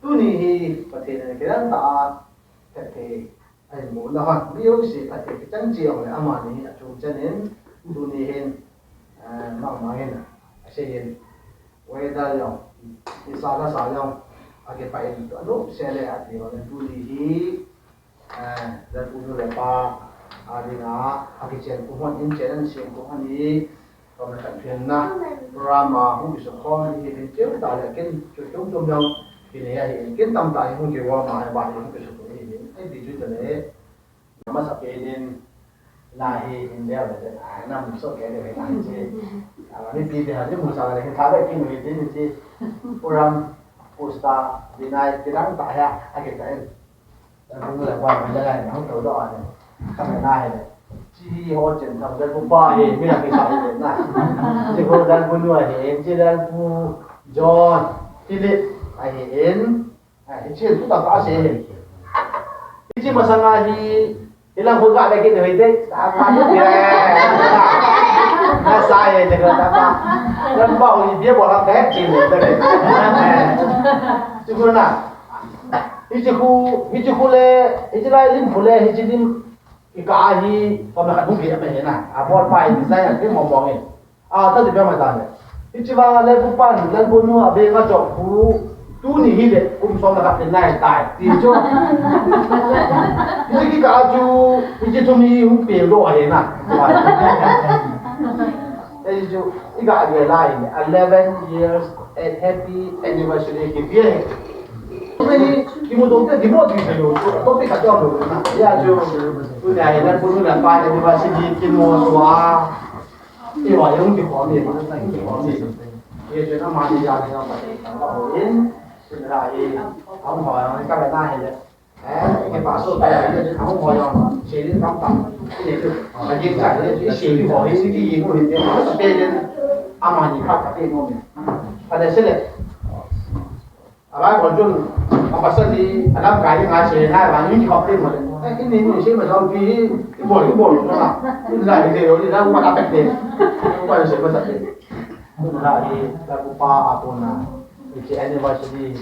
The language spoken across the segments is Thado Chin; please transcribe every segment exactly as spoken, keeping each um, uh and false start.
Tuni hi Pathen in kidang tah a phatthei ahin boh na hon, mi jouse phatthei kichang cheh jongle amani achung chan in, tuni hin, eh, mangmang in asei in, weather jong, nisa lhasa jong akipah in, anop seh le ati jongle tuni hi, eh, lalpu nu le pa a dinga akichen kum hon, inchen an sem kum hon hi, Kum le khat phenna program a hung kisukhom hi hin cheu ta le kin chu chom chom jong kinei ahi, kin tamtah hi hung kivom a, ba hi hung kisukhom hi hin. Ei ti chu ta le, amasapen in la hi hin deu le, a, nam so ke le la hi che. A, mipi te ha ni mu sa le hin tha le kin hi tin che. Program poster dinai kidang tah hi a, akitah in. Lalpu nu le pa, mi le lai, hung tou doh a le. Ka me na he le. Chi ho chen thang lalpu pa hi, mi la kisa hi le na. Chi ho lalpu nu ahi, chi lalpu John, Philip ahi in. Ai, chi tu ta ta se he. Chi masanga hi, hi lang khu ga le ki de hoi de. Ta pa ni le. Na sa he de ta pa. Lalpu pa hi bia bo la de chi le de. Chi khu na. Hiche khu, hiche khu le, hiche lai lim khu le, hiche lim kikah a hi, kum le khat hung kit a pe hi na. Abol pa hi design a lim mong mong e. A, ta ti pe ma ta le. Hiche va lalpu pan, lalpu nu a be nga chop khu, tuni hi le, kum som le khat tin nai tai. Ti chu. Hiche kikah a chu, hiche chu mi hung pe lo a hi na. Ei chu, i ga le lai, eleven years, a happy anniversary ki pe. Tuni kimu dong te, kimu dong te lo, topic khat jong lo na. Ya chu, tuni a hi lalpu nu le pa anniversary kimu sua. Iwa jong kikhom ni, kikhom ni. Ye chu na ma ni ya ni na ma ni ta ho in. Tuni a hi, hung ho ni ka na hi le. Eh, kipa so ta hi le, hung ho jong. Sei ni tam tam. Ni chu, ma ni cha ni, sei ni ho ni, sei ni ho ni. Pe ni, ama ni kha ka pe mo ni. Ka le se le. Alai kon chun, a pasal hi, a lamkai hi ngai sei ngai, vang in khop tin mo le. Eh, in ni ni sei ma jong pi hi, i bol, i bol na. In la ni de yo, in la ma ta pek de. Ko pa sei ma sa de. Ko la hi, la ko pa a ko na. Hiche anniversary,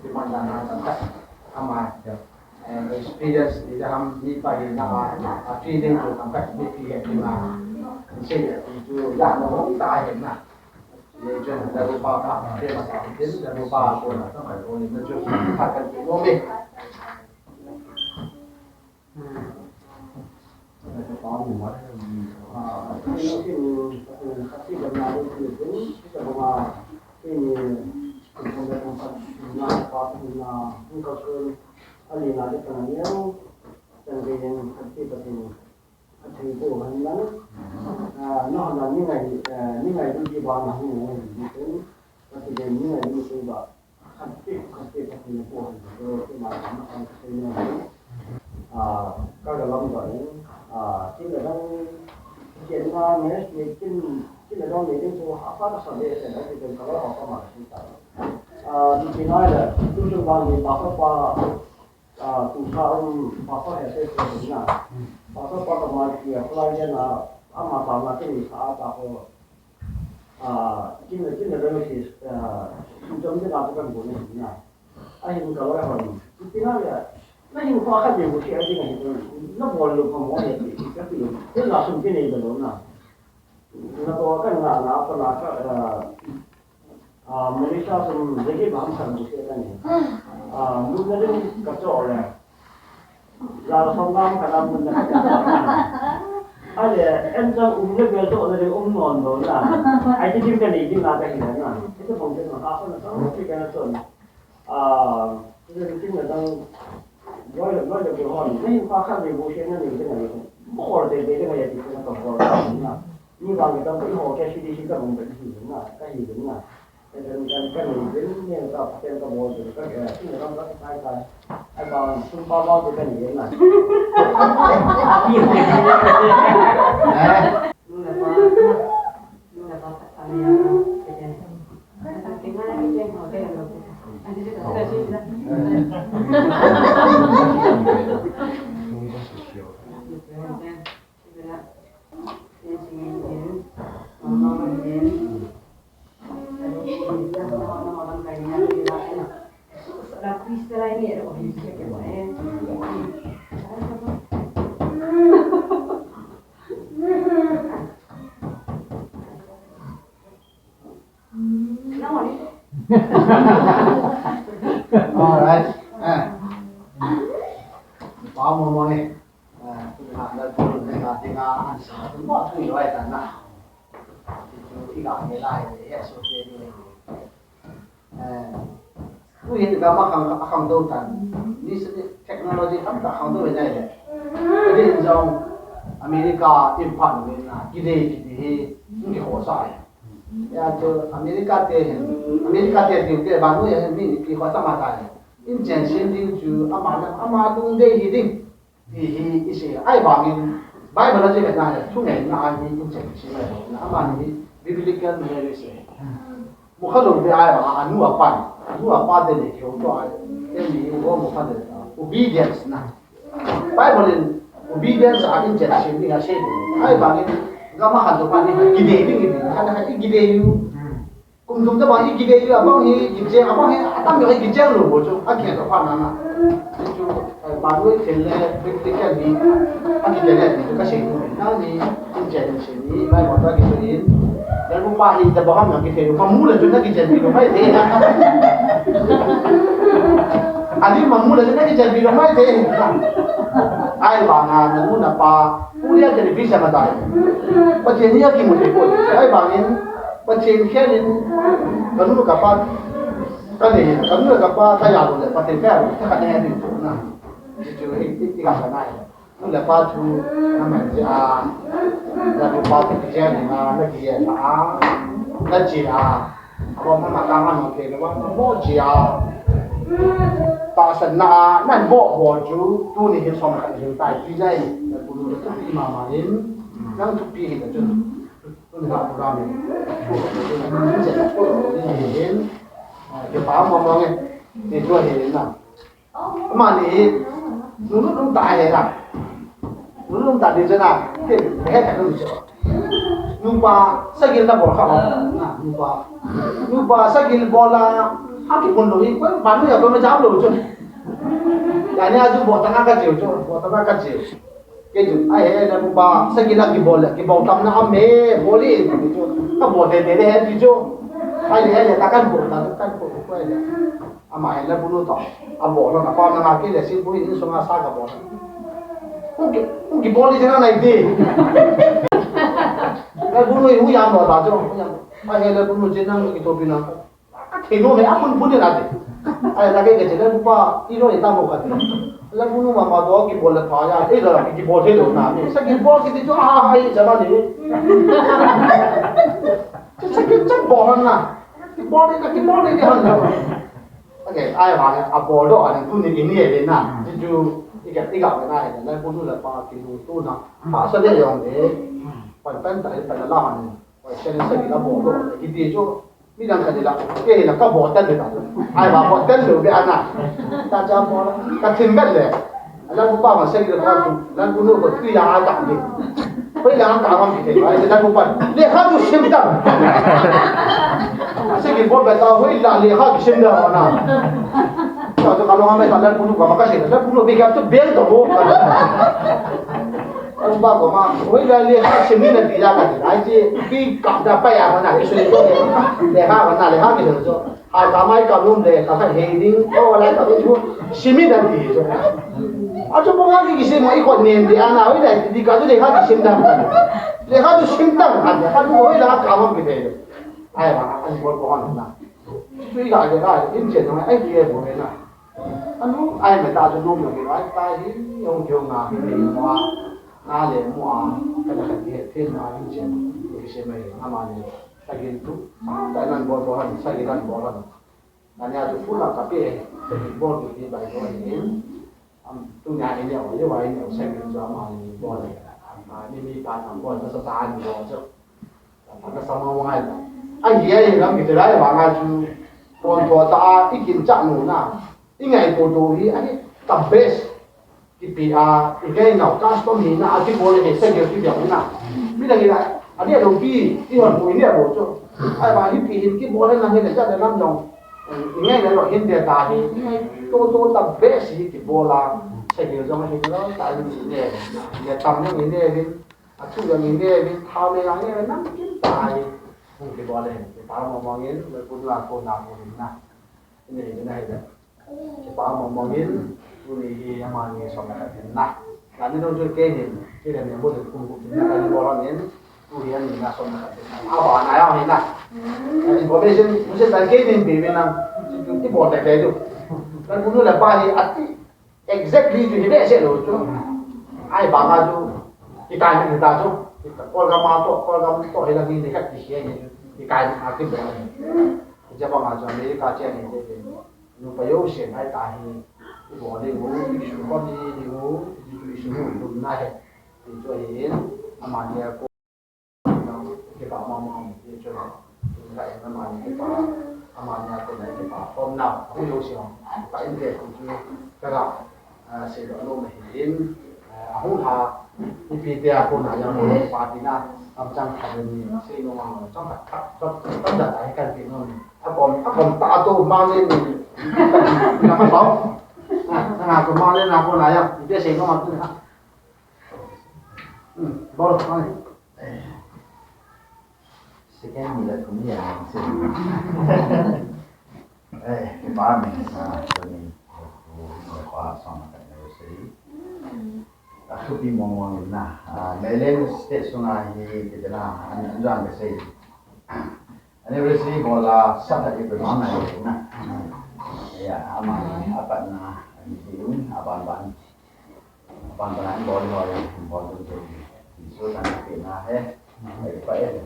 ki man da na ta ta. Ama, eh, experience ni da ham ni pa hi na, a feeling ko ta pek ni pi he ni ma. Sei ya, tu ya no ta he na. Lechen, lerupa ka, te masa, te lerupa ko na, ta mai ko ni na jo, ka kan ko ni. Athei ko han lang, ah, nahon a ni ngai, eh, ni ngai ding ti ba na ni ngai ding ti ba, khat ti, khat ti, khat ti ko han ko ti ma na kan ti na. Ah, ka ga lam ba ni, ah, ti le dang, ti na ne, ti, ti le dang ne, ti so ha pa ka sa le se na, ti ka ba ha pa ma si ta. Ah, ti na le, tu tu ba ni pa pa pa, ah, tu sa um, pa pa he se ko na. Pa pa pa ka ma ti a, ko la ya na, ama ta ma ti ni sa ta ko. Ah, kin, kin na dang si, ah, jom de na to kan bo na na. A hin ka wa hon. Kin na ya. Na hin ko kha de bo si a ding a hin. Na bol lo ko mo ya ti, ka ti. Kin na sum kin nei da lo na. Na to kan na, na pa na ka, ah, ah, Malaysia sum de ki ba ham kan bo si a ni. Ah, mun na ding ka cho le. Gal som lam ka lam mun na ka. Ale, en chang um le bel to na ding um non lo na. Ai ti dim ka nei ding na ka hi na. Ito pong te ma ka so na so ti ka na so na. Ah, ti le ti na dang. Loi le, loi le ko hon. Nei pa ka le bo she na ni de na. Mo de de de ya ti na ka ko na. Ni ba nge ta ko ho ke shi di shi ka bong de shi na. Ka hi na. All right. Eh. Ba mo mo ni. Eh, tu na na tu na na ti na an sa. Tu mo tu yo ai ta na. Tu i ga ni lai ni ya so ke ni. Eh. Tu hin ga ma khang, khang do tan. Ni se technology tam ta khang do ve nai le. Ni jong America in pan ni na. Ki de ki de. Ni ho sa. Ya chu America te hin, America te ding te ba nu ya hin mi ni pi kho ta ma ta hin. In chen sin ding chu ama na, ama lung dei hi ding. Ti hi i sei. Ai bang in Bible a chu na ya, thu ngai na ai ni in chen sin na. Ama ni biblical marriage. Mu kha lo te ai ba anu apa. Anu apa te ni kyo to ai. Te ni wo mu kha de. Obedience na. Bible in obedience a in chen sin ding a sei. Ai bang in gam a khan to pa ni ki de ding ni. Khan khan i ki de yu. Kum thum te bang i ki de yu, a bang hi ki cheng, a bang hi a tam yo i ki cheng lo bo chu. A ki to pa na na. Chu, eh, ba lo thil le practical ni. A ki de le ni chu ka sei tu. Na ni in chen sin ni. Bible ta ki so in. Lerupa hi tabang ham na kithei, mamu le chu na kichen pi lo mai te. Ani mamu le chu na kichen pi lo mai te. Ai ba na, na nu na pa, pu ya television ma tai. Pathen hi a kimu te ko. Ai ba in, Pathen khen in, ka nu ka pa, ka ne, ka nu ka pa, ka ya lo le, Pathen ka ya lo, ka ne ni na. Chu hi, hi, hi ka na. Nu le pa thu na mai jeh a, na nu pa thu kijia ni na, na kijia na a, na jia. Abo ma ma ta ma no ke le wa mo jia. Tahsan na a, na mo mo chu, tuni hin som khat hin tai pi jai, na bu nu le tu pi ma ma hin, nang tu pi hin chu. Tuni ha program hin. Chu, chu, chu, chu, hin. Ke pa mo mo nge. Ni chu hin na. Amani, nunu nung ta he na. Nunu nung ta di jana. He, he ka nunu jo. Nupa, sagil na bol kha ho. Na, nupa. Nupa, sagil bol a. Aki pun lo hi, ko, manu ya ko me jam lo jo. Ya ni aju bol ta na ka jo, bol ta na ka jo. Kei chu, ai he, na nupa, sagil a kibol le, kibol tam na am he, bol in, ti chu. Ka bol te te le he, ti chu. Ai le, ai le, ta kan bol, ta kan bol, ko ai le. Ama ai le bunu to. A bol na pa na ke le si bu in so nga sa ka bol. Ku ki, ku ki bol ni na nai di. Le bunu hu ya mo ta jo, hu ya mo. Ai le bunu je nang ki to pi na. Ka thei nom e, a bun bun ni la te. Ai, la ke ke che le bu pa, i lo i ta mo ka te. Le bunu mama to ki bol le pha ya, e la ki bol thei lou na. Sa ki bol kiti chu a ha i cha ma ni. Sa ki cha bol na. Ki bol ni, ki bol ni han na. Okay, ai ba a bol do a ni tu ni ni e na. Ti chu i ka i ka na e le bunu le pa ki lu tu na. Pa sa le yong e. Pan pan ta pan la han. Oi, sen sa ki la bol do. Kiti chu. Midang khat in la, kei hin la ka bol tan le ta. Ai ba bol tan le be ana. Ta cha bol la. Ka thim bet le. Lan bu pa ma se le pa tu. Lan bu nu ko tu ya a ta ni. Hoilai a ka ma ki te. Ai lan bu pa. Lekha chu sim tan. Se ki bol be ta hoilai lekha ki sim tan na. Ta chu ka lo ha me ta lan bu nu ko ma ka se. Lan bu nu be ka chu be to bo. Lan bu pa ko ma hoilai lekha sim ni na ti la ka ti. Ai ti pi ka da pa ya ma na ki su ni ko. Lekha ma na lekha ki su. Hai ka mai ka lum le, ka kha hei ding, o lai ka ding chu, simi dan ti chu. A chu bong a ki kisim a i kot nen di ana, oi lai, di ka chu le kha kisim dan. Le kha chu sim dan, a le kha chu oi la ka mam ki te. Ai ba, an bol ko han na. Chu i ka le ka, in chen na, ai ki e bo na. Anu, ai me ta chu nom na ki, ai ta hi, yong kyo na, ki mo a, na le mo a, ka na ka ki he, phin na, in chen, ki se mai, ama le. Sagin tu, ta nan bol bol han, sagin nan bol han. Nania tu pula ka pe, sagin bol tu ni bai bol ni. Am tu nia ni o, ye wai ni o, sagin tu ama ni bol ni. Ama ni mi pa nan bol, na sa ta ni bol so. Ta na sa ma wai. Ai ye ye ram ki te lai ba nga chu. Pon to ta, i kin cha nu na. I ngai to to hi, ai, the best. Kipi a, i ngai nau custom hi na, a kibol hi, sagil kibol na. Mi na hi na, a dia lo pi, i hon pu i nia bo chu. Ai ba hi pi hin kibol na hi na ja da lam jong. I ngai na lo hin de ta hi. To to ta be si kibol a, sagil jong hi lo ta ni ne. Ne tam ni ne ni. A chu jong ni ne ni, thao ne ya ne nam kin ta hi. Kibol le, pa mo mo ngin, me pu na ko na ko na. Ni ni na hi da. Kipa mong mong in, tuni hi amani som khat in na. Lani dong chu kei hin, kei le mi mo le kum kum in na kan bol in, tu hi ani na som khat in na. Aba na ya hin na. Information, mo se tan kei hin be be na. Ti bol ta kei tu. Kan bu le pa hi ati exactly tu hi be se lo chu. Ai ba ma chu. Ki kai ni ta chu. Kol ga ma to, kol ga to hi la ni ni ka ti hi ni. Ki kai ni a ki bol. Ja ba ma chu America che ni te. Nupa jousen ahi tahi, ibol ding u, isu kon ding u, isu kon ding u, isu kon ding u, na he. Ti chu ahin, amani a kon, kipa mama, ti chu, tu ka in amani kipa, amani a kon kipa, kon na, hu jousen, ka in te kon chu, ka ga, ah, se lo lo me hin, ah, ahung ha, ipi te a kon a yang mo pa ti na, am chang kha ni, se no ma, chang kha, chang kha, chang kha, ai kan ti no. Akom, akom ta to male ni. Na ma sao. Na, na to male na ko na ya. Ipi se no ma tu na. Hmm, bol, ai. Second ni la kumi ya. Eh, ba mi sa to ni. Ko ha sa ma ka ni se. A thupi mong mong na. Ah, Mailen State sunga hi kitna an, an jang ka sei. Anniversary bol a sa khat i pe mong na na. Ya, ama ni apat na, ani ti un, aban ban. Aban ban an bol ho ya, bol tu tu. So tan pe na he. Ai pa e.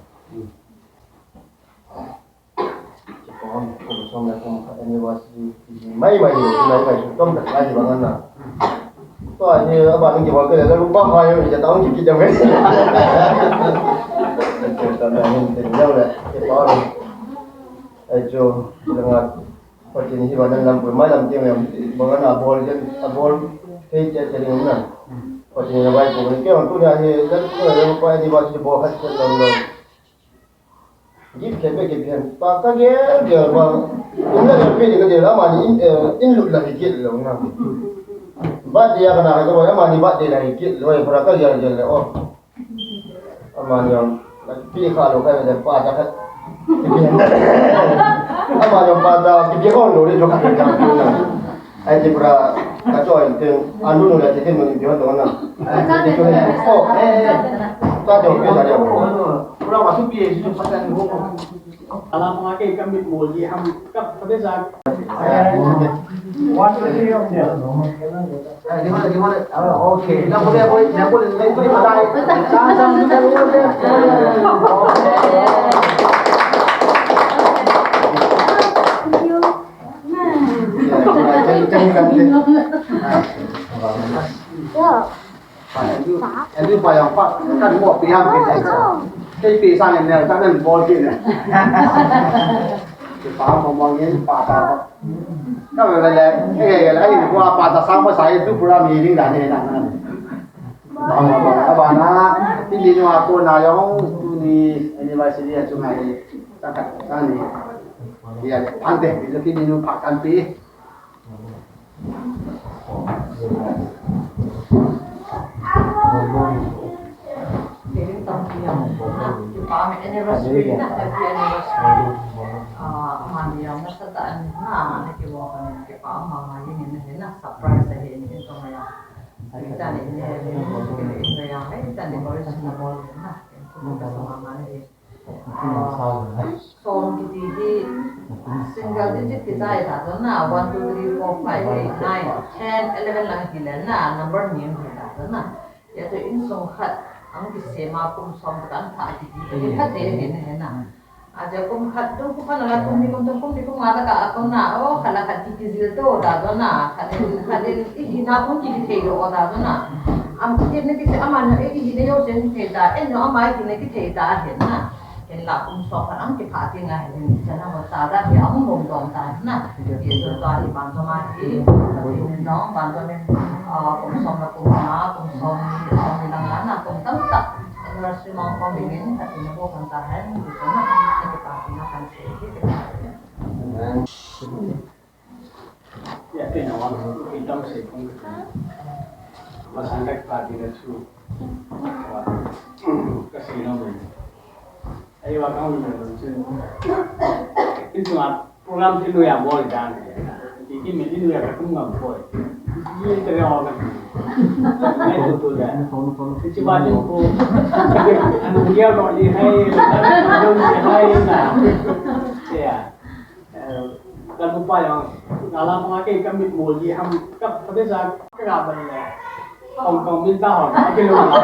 Kipom, kum som le kum khat anniversary mai mai, mai mai, tom tak lai bang na. To ani aban kibol ke le lu pa ha yo, ja ta ong ki ki jam ke. Ke ta na hin tin jam le, kipom. Ai chu, langa, Pathen hi ba nan lam pui, mai lam tiang le, bang na bol jen, a bol, hei che che ding na. Pathen na bai ko, ke on tu na he, jan ko le pa anniversary bol khat che lam lo. Gift khen beh khen pa ka gel gel pa. In la gel pi ding ka gel amani in, eh, in lut la hi gel lo na. Birthday a ka na ka amani birthday la hi gel lo, eh, pa ka gel gel le, oh. Amani jong la pi kha lo ka le pa ta kha. Ama jong pa ta, kipi ko no le jo ka ta. Ai ti pura ka cho en tin, anu no le ti tin mo ni jo to na. Ai ti ko. Oh, eh. Ta jo ke ta jo. Pura wa su pi e su pa ta ni ho. Ala ma ke kam mit mo ji ham ka pa de sa. One, two, three, okay. Andrew pa jong pa, kan mo pi ham pi. Kei pi sang en ne, kan bol pi ne. Pi pa mo mo ngen pa ta. Ka ve ve le, eh, eh, eh, ko pa ta sang ma sai tu pura mi ding da ne na na. Ba ma ba, ba na, ti ni wa ko na jong, tuni anniversary a chu ngai. Ta ka, ta ni. Ya, ante, ti ni pa kan pi. Kipa anniversary na, happy anniversary. Ah, amani jong nasatah in na, ana kibo kha in kipa mama jeng in na, surprise ahi in kong jong. Ahi tan in, in jong, ahi tan in, original na. Kong kasama mama ahi. Som kiti hi single digit kichai ta chu na, one, two, three, four, five, eight, nine, ten, eleven lang hi le na, number ni hi ta chu na. Ya chu insung khat ang kisem a kum som kan pha kiti hi khat te hi na. A chu kum khat tu kum khat la kum ni kum tu kum ni kum nga ta ka a kum na, o khat la khat kiti jil to ta chu na, khat in, khat in i hi na kum kiti thei lo ta chu na. Am kiti na kiti ama na i hi na yo sen thei ta, en no ama i hi na kiti thei ta hi na. Hinla kum som khat ang kipha ti ngai hin, chana mo ta da hi ang bom dom ta na. Ti chu ta hi ban joma hi, ti min dong, ban jom in, ah, kum som na kum na, kum som ni, kum ni lang na, kum tam ta. Anniversary mong kong min in, khat in bo kan ta hen, ti chu na, kipha ti na kan se hi. Ya, kei na wan, kei tam sei kong ka. Masang ka pa di na chu. Wa, ka sei na mo. Ai wa ka mo na chu. Insung a program ti lu ya mo dan. Ki ki mi ti lu ya ka kum ngam ko. Ni te ya wa ka. Nai tu tu da. Ti ba tin ko. Anu ya lo ni hai. Anu ya hai na. Ya. Eh, ka nupa jong, nala panga kei ka mit mo ji ham, ka pha de sa ka ga ban le. Hong Kong min ta hong, ka kilo la.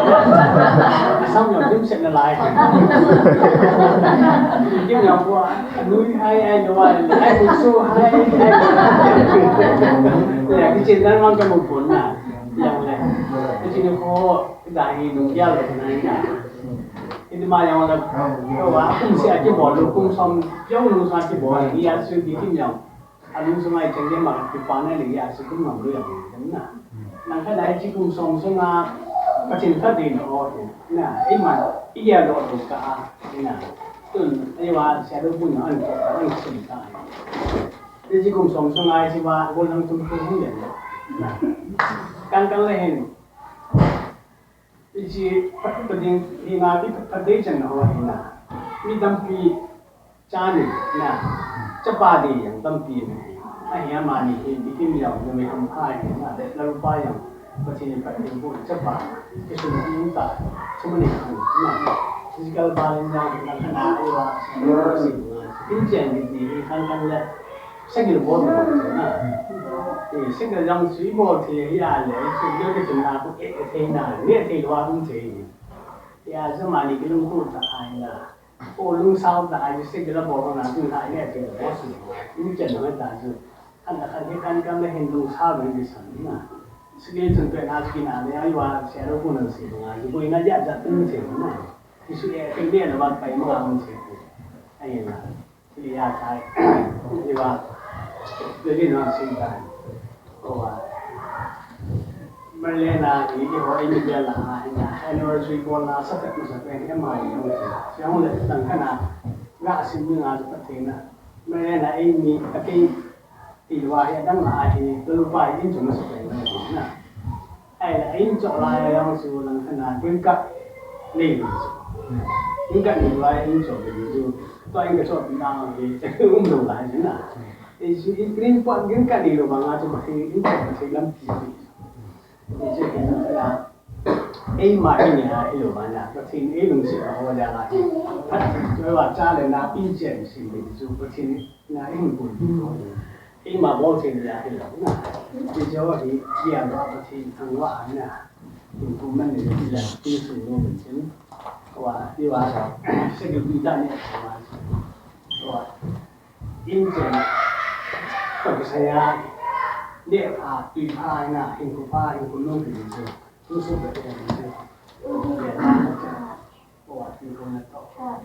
Sam jong dim set na lai. Kim jong ko, nui hai ai no ai, ai mu su hai ai. Ya, ki chin dan mang ka mu pon na. Yang le. Ki chin ko, da hi nung ya le na ya. Iti ma jong la, ko wa, kum sia kibol, kum som, jong nung sa kibol, ni a su di kim jong. Anung sunga i chang ma, kipa na le a su kum ngam lu jong, na. Nang kha dai chi kum som sunga, ka chin kha din o, na, i ma, i ya lo do ka, na. Tun, i wa, sia do bun an ko, an sim ka. I chi kum som sunga, i chi wa, gol nang tum tum hin le. Kan kan le hin. Hiche phat, phat ding, hi nga ti phat ding chan ho hi na. Mi tampi cha ni na. Chapa ding jong tampi na. Ahi amani hi, bikin jong, na mi ham pha hi na. De la rupa jong, Pathen in phat ding bu chapa. Kisun ding ta, chumani na. Physical balance jong, na kana, i wa, si na. Kin chen ni, ni, kan kan le. Single bol mo na. Eh, single jong sui bol thei hi a le, single ke chun na ko e thei na, ne thei lo a kum thei. Ya, zamani kilungkhu ta ai na. Ko lungsao ta ai, single bol na, tu na ne thei lo su. Ni chen na ta su. Kan kan he kan kan le hin lungsao ni san na. Single chun pe na ki na ne ai wa se lo ku na si na. Ni ko ina ja ja tu thei na. Isu e thei ne na ba pai ma kum thei. Ai na. Iya kai. Iwa. Jadi no sing kai. Kowa. Merlena ini ho ini bela ina anniversary bola sa tak masa pe ni mai no. Siang le tang kana. Nga sim ni nga sa tina. Merlena ini tapi iwa ya dang la ini telu pai ini cuma sa pe na. Ai la in chok lai jong chu lang khat na green card nei. Green card nei lai in chok ni chu. Tua in ka chot na hi um lo lai na. Ei si in green pot green ka ni lo ba nga chu ma hi in pot ka sei lam ti. Ei si ka na. Ei ma hi ni ha hi lo ba na. Ka tin ei lung si ka ho ja la. Pat chu wa cha le na pin chen si ni chu ka tin na in bu. Ei ma bol chen ja hi lo na. Ei jo hi ya ba ka tin ang wa na. Ku man ni la ti si no men chen. Wa, ti wa sa. Se ke pi ta ni wa. Wa. In chen. Ko ke sa ya. Ne pha, tui pha na, in ku pha, in ku no ke ni se. Tu su ke ke ni se. Wa, ti ko na to. Wa.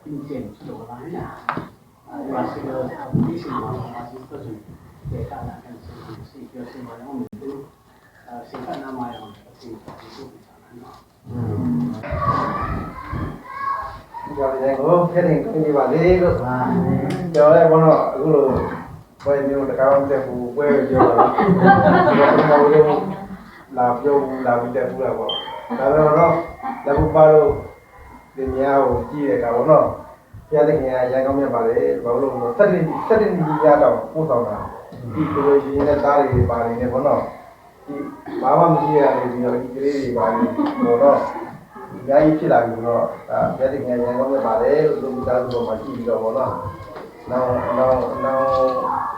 In chen su do la na. Wa se ke ti si ma ma si to su. Ke ka na kan si si ke si ma no. Singkhat na mai ang, singkhat itu bicara no. Jale ko, kering ko ni bale ko. Jale bono, guru, boy ni udah kawan te bu, boy jo. Bono bu, la jo, la bu te bu la bo. Jale bono, la bu baru, dunia uji de ka bono. Pia de kenya, yang kami bale, baru lo, tadi, tadi ni ya tau, pusau na. Di ko ni na tari bale ni bono. ဒီဘာမှမရှိရဘူး ဒီတော့ဒီကလေးတွေဘာလို့တော့ အများကြီးဖြစ်လာပြီဆိုတော့ ဒါပြတဲ့ငယ်ငယ်လုံးနဲ့ပါတယ်လို့ မိသားစုပေါ်မှာကြည့်ပြီးတော့ပေါ့နော်။ နောက်နောက်နောက်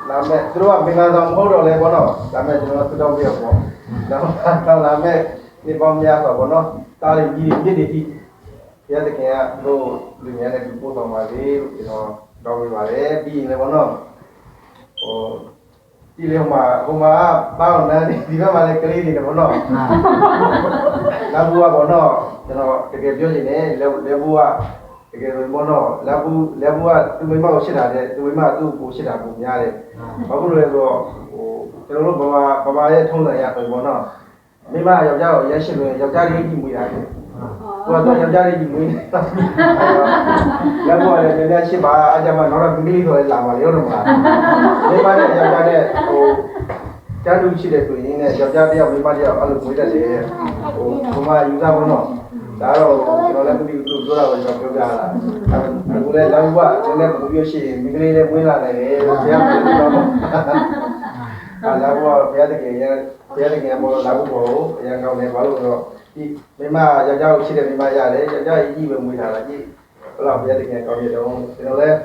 လာမဲ့သူတို့ကမင်္ဂလာဆောင်မဟုတ်တော့လဲပေါ့နော်။ ဒါမဲ့ကျွန်တော်ကသူတော်ပြရပေါ့။ နောက်နောက်လာမဲ့နေ့ပေါင်းများစွာပေါ့နော်။ တားတွေကြီးတွေမြစ်တွေကြီးဘုရားသခင်ကသူတို့လူများနဲ့ဒီပို့ဆောင်ပါစေလို့ကျွန်တော်တောင်းပေးပါတယ်။ ပြီးရင်လည်းပေါ့နော်။ ဟို ဒီလေဟိုမှာဟိုမှာဘာလို့နန်းနေဒီဘက်မှာလည်းကလေးတွေနဲ့ပေါ့နော်။ အာ။ လမ်းဘူးကပေါ့နော်။ ကျွန်တော်တကယ်ပြောချင်တယ်။ လဲလဲဘူးကတကယ်ဆိုရင်ပေါ့နော်။ လဲဘူးလဲဘူးကသူ့မိန်းမကိုချစ်တာတဲ့သူ့မိန်းမကသူ့ကိုချစ်တာပိုများတယ်။ အာ။ ဘာဖြစ်လို့လဲဆိုတော့ဟိုကျွန်တော်တို့ဗမာဗမာရဲ့ထုံးစံအရဆိုရင်ပေါ့နော်။ မိန်းမကယောက်ျားကိုအရမ်းချစ်လို့ရင်ယောက်ျားလေးကြီးမွေးတာလေ။ အာ။ ကိုကတော့ယောက်ျားလေးကြီးမွေးနေတာ။ လဲဘူးကလည်းနည်းနည်းချစ်ပါ။ အဲဒါမှနောက်တော့မိန်းကလေးဆိုလည်းလာပါလေဟုတ်တယ်မလား။ မိန်းမနဲ့ယောက်ျားနဲ့ဟိုတန်းတူချစ်တယ်ဆိုရင်နဲ့ယောက်ျားတစ်ယောက်မိန်းမတစ်ယောက်အဲ့လိုမွေးတတ်တယ်။ ဟိုဘုမယူသားပေါ့နော်။ ဒါတော့ကျွန်တော်လည်းမသိဘူးသူတို့ပြောတာကိုကျွန်တော်ပြောပြတာ။ အခုလည်းလဲဘူးကနည်းနည်းပိုပြီးရှိရင်မိန်းကလေးလည်းမွေးလာနိုင်တယ်လို့ဘုရားပြောတော့။ အဲလဲဘူးကဘုရားသခင်ရဲ့ ဘုရားသခင်အပေါ်လာဖို့ကိုအရမ်းကောင်းတယ်။ ဘာလို့လဲဆိုတော့ဒီမိန်းမယောက်ျားကိုချစ်တဲ့မိန်းမရတယ်။ ယောက်ျားကြီးပဲမွေးထားတာကြီး။ ဘယ်လောက်ဘုရားသခင်ကောင်းမြတ်တုန်း။ ကျွန်တော်လည်း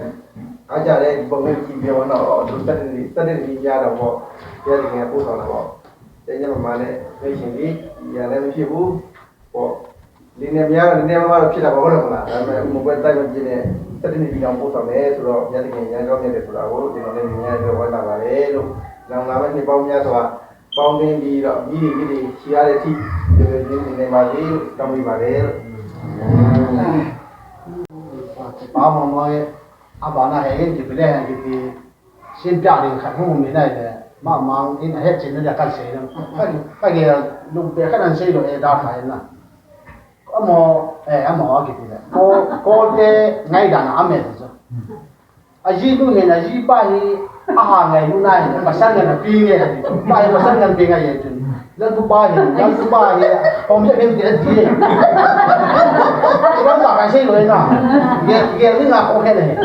အားကြတဲ့ဒီပုံလေးကြည့်ပြီးတော့နော်။ သူတက်တဲ့တက်တဲ့ဒီရတော့ပေါ့။ ဘုရားသခင်ကပို့ဆောင်တာပေါ့။ ကျကျမမာနဲ့နှိုင်းယှဉ်ပြီးဒီကလည်းမဖြစ်ဘူး။ ပေါ့။ နည်းနည်းများတော့နည်းနည်းပါးပါးတော့ဖြစ်တာပေါ့ဟုတ်တယ်မလား။ ဒါပေမဲ့ဥမကွဲတိုက်မပြေနဲ့တက်တဲ့ဒီတော့ပို့ဆောင်တယ်ဆိုတော့ဘုရားသခင်အရမ်းကောင်းမြတ်တယ်ဆိုတာကိုကျွန်တော်လည်းမြင်ရပြီးတော့ဝမ်းသာပါတယ်လို့။ နောင်လာမယ့်နှစ်ပေါင်းများစွာ ပေါင်းသင်းပြီးတော့မိတွေမိတွေရှိရတဲ့အထိဒီလိုမျိုးနေနိုင်ပါစေလို့တောင်းပေးပါတယ်လို့။ ဘာမှမဟုတ်ရဲ့အဘာနာဟဲ့ရင်ဒီပလဲဟဲ့ဒီရှင်းပြတယ်ခတ်ဖို့မင်းနိုင်တယ်မမင်းအင်းဟဲ့ချင်တဲ့ကတ်စေနော်ကတ်ကတ်ကဲလို့ပဲခဏန်စေလို့အဲဒါခိုင်နော်အမောအဲအမောအကတိလေကိုကိုတဲငိုက်တာနော်အမဲဆို Aji lu hin, aji pa hi, aha ngai lu nai, pasal ngan pi ngai, pa hi pasal ngan pi ngai ye tun. Lalbu pa hi, lalbu pa hi, pom ye min ti ati. Lalbu pa kai sei lo na. Ye, ye ni na ko he ne.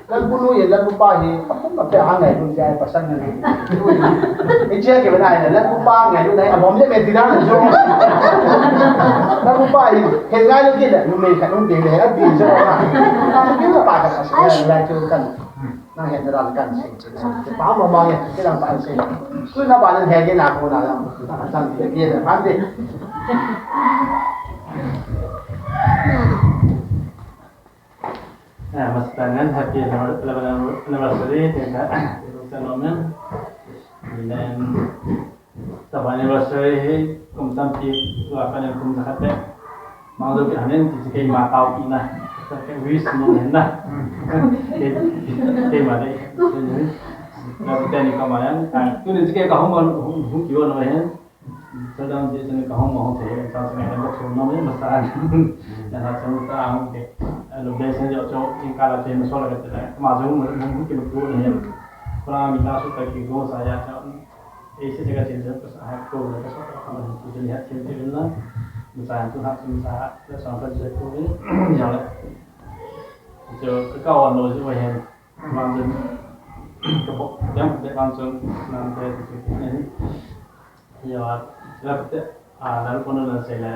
Lalbu nu ye, lalbu pa hi, apum pa pe aha ngai lu nai, pasal ngan. Ije ke nai, lalbu pa ngai lu nai, apom ye min ti da jo. Lalbu pa hi, he ngai lu ke da, lu me ka lu de le, ati jo na. Lalbu pa ka sa, ya, ya, jo kan. Nang he nang kan se. Pa ma ma ye, ke nang pa se. Ku na ba nang he ke na ko na la. Nang san ke ke na kan de. Ah, mas tangan happy anniversary, ya kan? Itu senomen. Dan Taba anniversary hi kum tampi tua kanin kum jakhat te. Mang jo kit hanin ti kei ma tao pi na. Kei wish no hen na. Kei, kei ma dei. Na bu teni ka ma yan. Ah, tuni kei ka home home home ki won hen. So dang ti tuni ka home home te hen. Sa sa ka home home no hen masa. Na na so ta home ke. Lo blessing jo jo in ka la te so la ka te. Ma jo home home ki no tu hen. Kula mi ta su ta ki go sa ya ta. Ei se jega chen chen pas ha ko le pas ha ma ni tu ni ha chen chen la. Musa tu ha musa ha le sa pa je ko ni. Ya le. Chu ka ka wan lo chu ahin. Vang chun ka bok dem ka te vang chun nan te chu ni. Ya, la te a la ko na se le.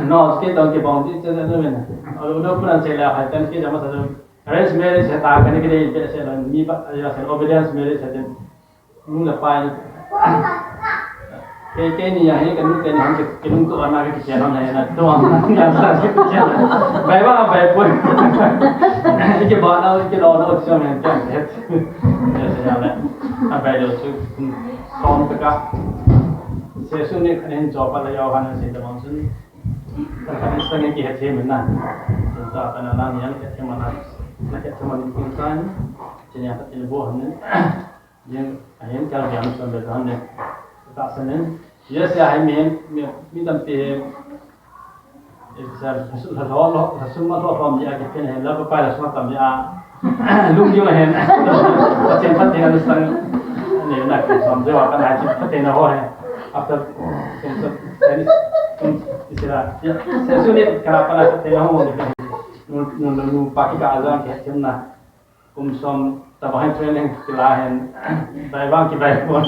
No, ke tong ke bong ti che le men. A lo no ko na se le hai tan ke jama sa arrange marriage ta ka ni ke de pe se lo mi ba ya se obedience marriage ha den. Nung le pai. Kei, kei ni a hi, ka nung kei ni hon, kei nung ko ana kei kei hon na, na to ang na sa kei kei hon. Bai ba, bai poi. Kei ba na, kei lo na, kei hon na, kei hon. Ya, ya, ya. A bai lo chu, kon ta ka. Sesu ni kan hin jo pa la yo han sin da mon sun. Ka ka ni sa ni kei het he men na. Sin ta ka na na ni an kei he man na. Na kei he man ni kun sa ni. Sin ya ka tin bo han ni. Yen, a yen kal biang son be don ne. Ta sen nen. Yes, ya hai mi, mi, mi tam te. It's a, la lo, lo, la sum lo lo mi a ke pen he, la pa la sum tam ya. Lung di ma hen. Chen pat te na sang. Ne na ke som je wa ka na chi pat te na ho he. After sen so sen isira. Ya, sen su ne ka pa la te na ho ne. Nu, nu, nu, nu pa ki ka a jang ke chen na. Kum som tabang training kila hen, bai bang ki bai pon.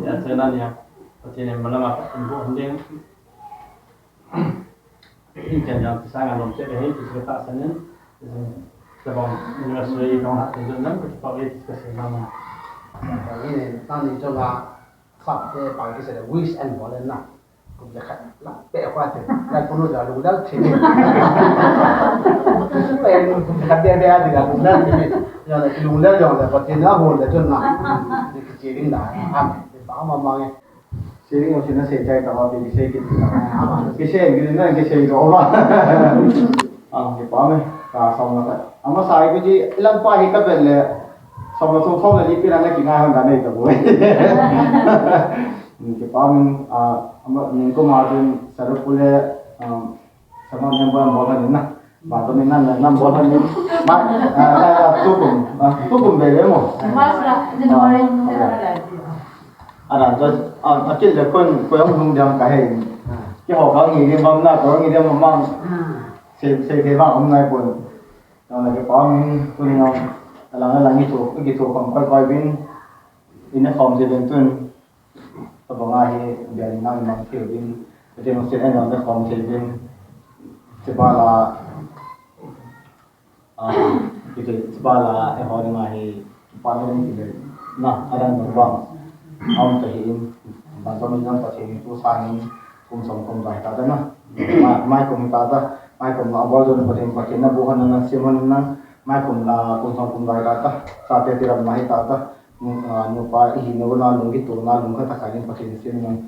Ya, chena nia. Pathen in malama ka kum bo hon ding. In chen jang sa nga lom che he, ki ta sa nen. Tabang university kong ha, tabang nan, ki pa wei ka se mama. Ni, tani jonga, sap te pa ki se wish and bol na. Kum jakhat la pe khwa te. La kunu ja lung dal thi ni. Pe kum jakhat be be a di la lung dal thi ni. Ya la lung dal jong la Pathen a hol le chun na. Ni ki che ding da. Am. Ba ma ma nge. Che ding o che na se chai ta ba ki se ki. Ki se ki na ki se ro ba. Ang ki pa me. Ka sa ma ta. Ama sa ai ku ji lam pa hi ka be le. Sa ma so so le ni pi na ki ngai han da nei ta bo. Kipa min, ah, ama, min kum a chun Sarapule, um, sama member bol han na. Ba to min nan, nan bol han. Ba, ah, ah, ah, tukum, ah, tukum be le mo. March la, January. Ah, okay. Ana, just, ah, akil le kun, ko yang hung diam ka he. Ki ho ka ngi ni bam na, ko ngi diam bam. Se, se ke ba um nai pon. Ana kipa min, kun na, alang alang itu, itu kom koi koi bin. Ina form se ben tun. Tabang a hi bial in nang mang thei uvin, Pathen lungset in nang khom thei uvin, chubang a, ah, kiti chubang a, eh, ho ding a hi, pa ni ding kiti na, a dang bang bang, a um ta hi in, bang bang in nang Pathen thu sang in, kum som kum bai ta ta na, mai, mai kum ta ta, mai kum na bol don Pathen, Pathen na bu han na sim han na, mai kum na kum som kum bai ta ta, sa te ti ram na hi ta ta. Nu, ah, nupa, ihi nau na lung kitohna lung khat a kha ding Pathen sin nang,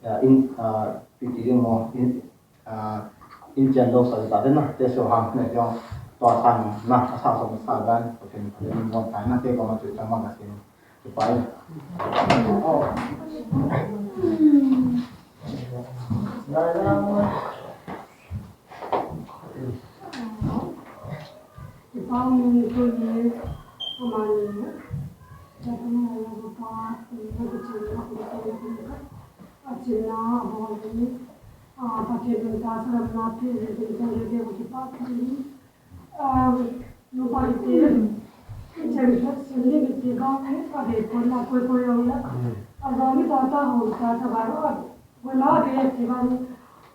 ah, in, ah, pi ti ding mo, in, ah, in chen lo sa ta den na, te so ham ne jong, tua sang na, a sa som sa dan, Pathen, Pathen mo ta na, te ko ma tu ta ma ka sin, tu pa in. Kipa min tuni amani, Pathen in a lungpa, a kichen a, a kichen a, a bol hi, a, Pathen in tahsa lam na peh, Pathen in tahsa lam na peh, kipa min, a, nupa kiti, kichen a, sending kiti ba, a, be pon na koi koi jong le, a, jong mi ta ta ho ta ta ba ro, Koima be ti ban,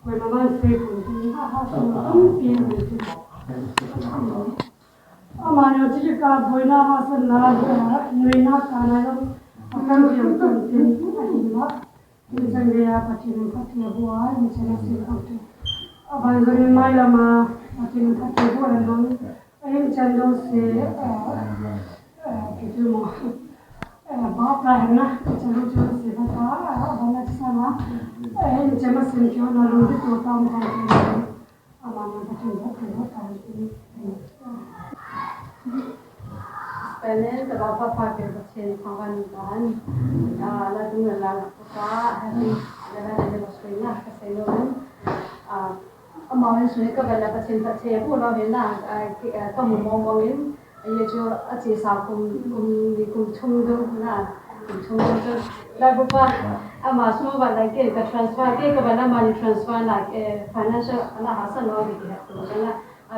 koima ban sei pon ti, a ha sung tampi be ti. Amani chu ka boina hahsatna, nuina kana jong, a kan piang pon ti, a hin ba. Min chan geiya Pathen in phatthei boh a, min chan a sei pon ti. A ban jong in mailam a, Pathen in phatthei boh a jong. Ahin chan jouse, eh, eh, kiti mo, eh, ba pra hen na, chan jouse ba ta, eh, ba na sa na, eh, ahin chan ma sin kyo na lung kitoh tam tam kyo na, ama na ka chan ba kyo ta ni. Spanish, ta ba pa pa ke ba chen pa ba ni ba han. Ah, la tu na la pa, happy, la la la la spring na, ka sei no. Ah, Amavang suni ka vela Pathen phatthei abu lou hin na, a, ki, a, ka mu mong mong in, a, ye chu a chesa kum, kum ni kum thum dong na, kum thum dong chu. Laibu pa, ama sum va lai ke ka transfer, ke ka vela mani transfer na, eh, financial na hahsa lou ni ki ha kum na,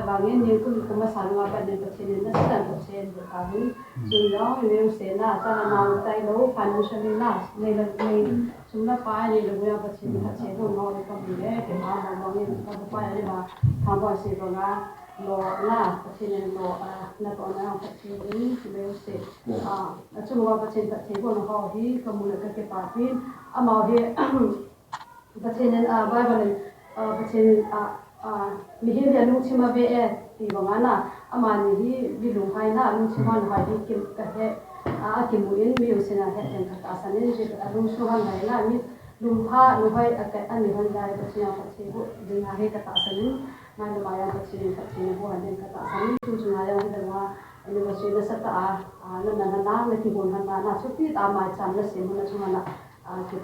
Vangin nikum kum a sanga pat nin Pathen in nasatah in Pathen bu ka hin. Chun jong, i neu se na, cha na nau tai lo, financially na, nei lo, nei, sum le pai nei lo, ya Pathen in Pathen bu no le ka bu le, ke ma ma ma ni, ka bu pa le ba, ka bu se ba nga, lo na, Pathen in lo, a, na to na Pathen in, i neu se. A, a chu wa Pathen Pathen bu no ho hi, ka mu le ka ke pa pin, ama hi, Pathen in, ah, Bible in, ah, Pathen in, ah, ah, mihem hi alungthim ave e, ti banga na, amani hi mi lunghai na, alungthim a lunghai hi kim ka he, ah, akimu in, mi usin a he ten ka tahsan in, mi alungthim a lunghai na, mi lungpha, lunghai a ka, ani hon dai, Pathen a Pathen bu, ding a he ka tahsan in, mai lo mai a Pathen in, Pathen bu han den ka tahsan in, tu tu mai a, ding a, ani ba sui na sa ta a, ah, na na na na, na ki bon han na, na, chu ti ta mai cham na se mu na chu na, a, ki,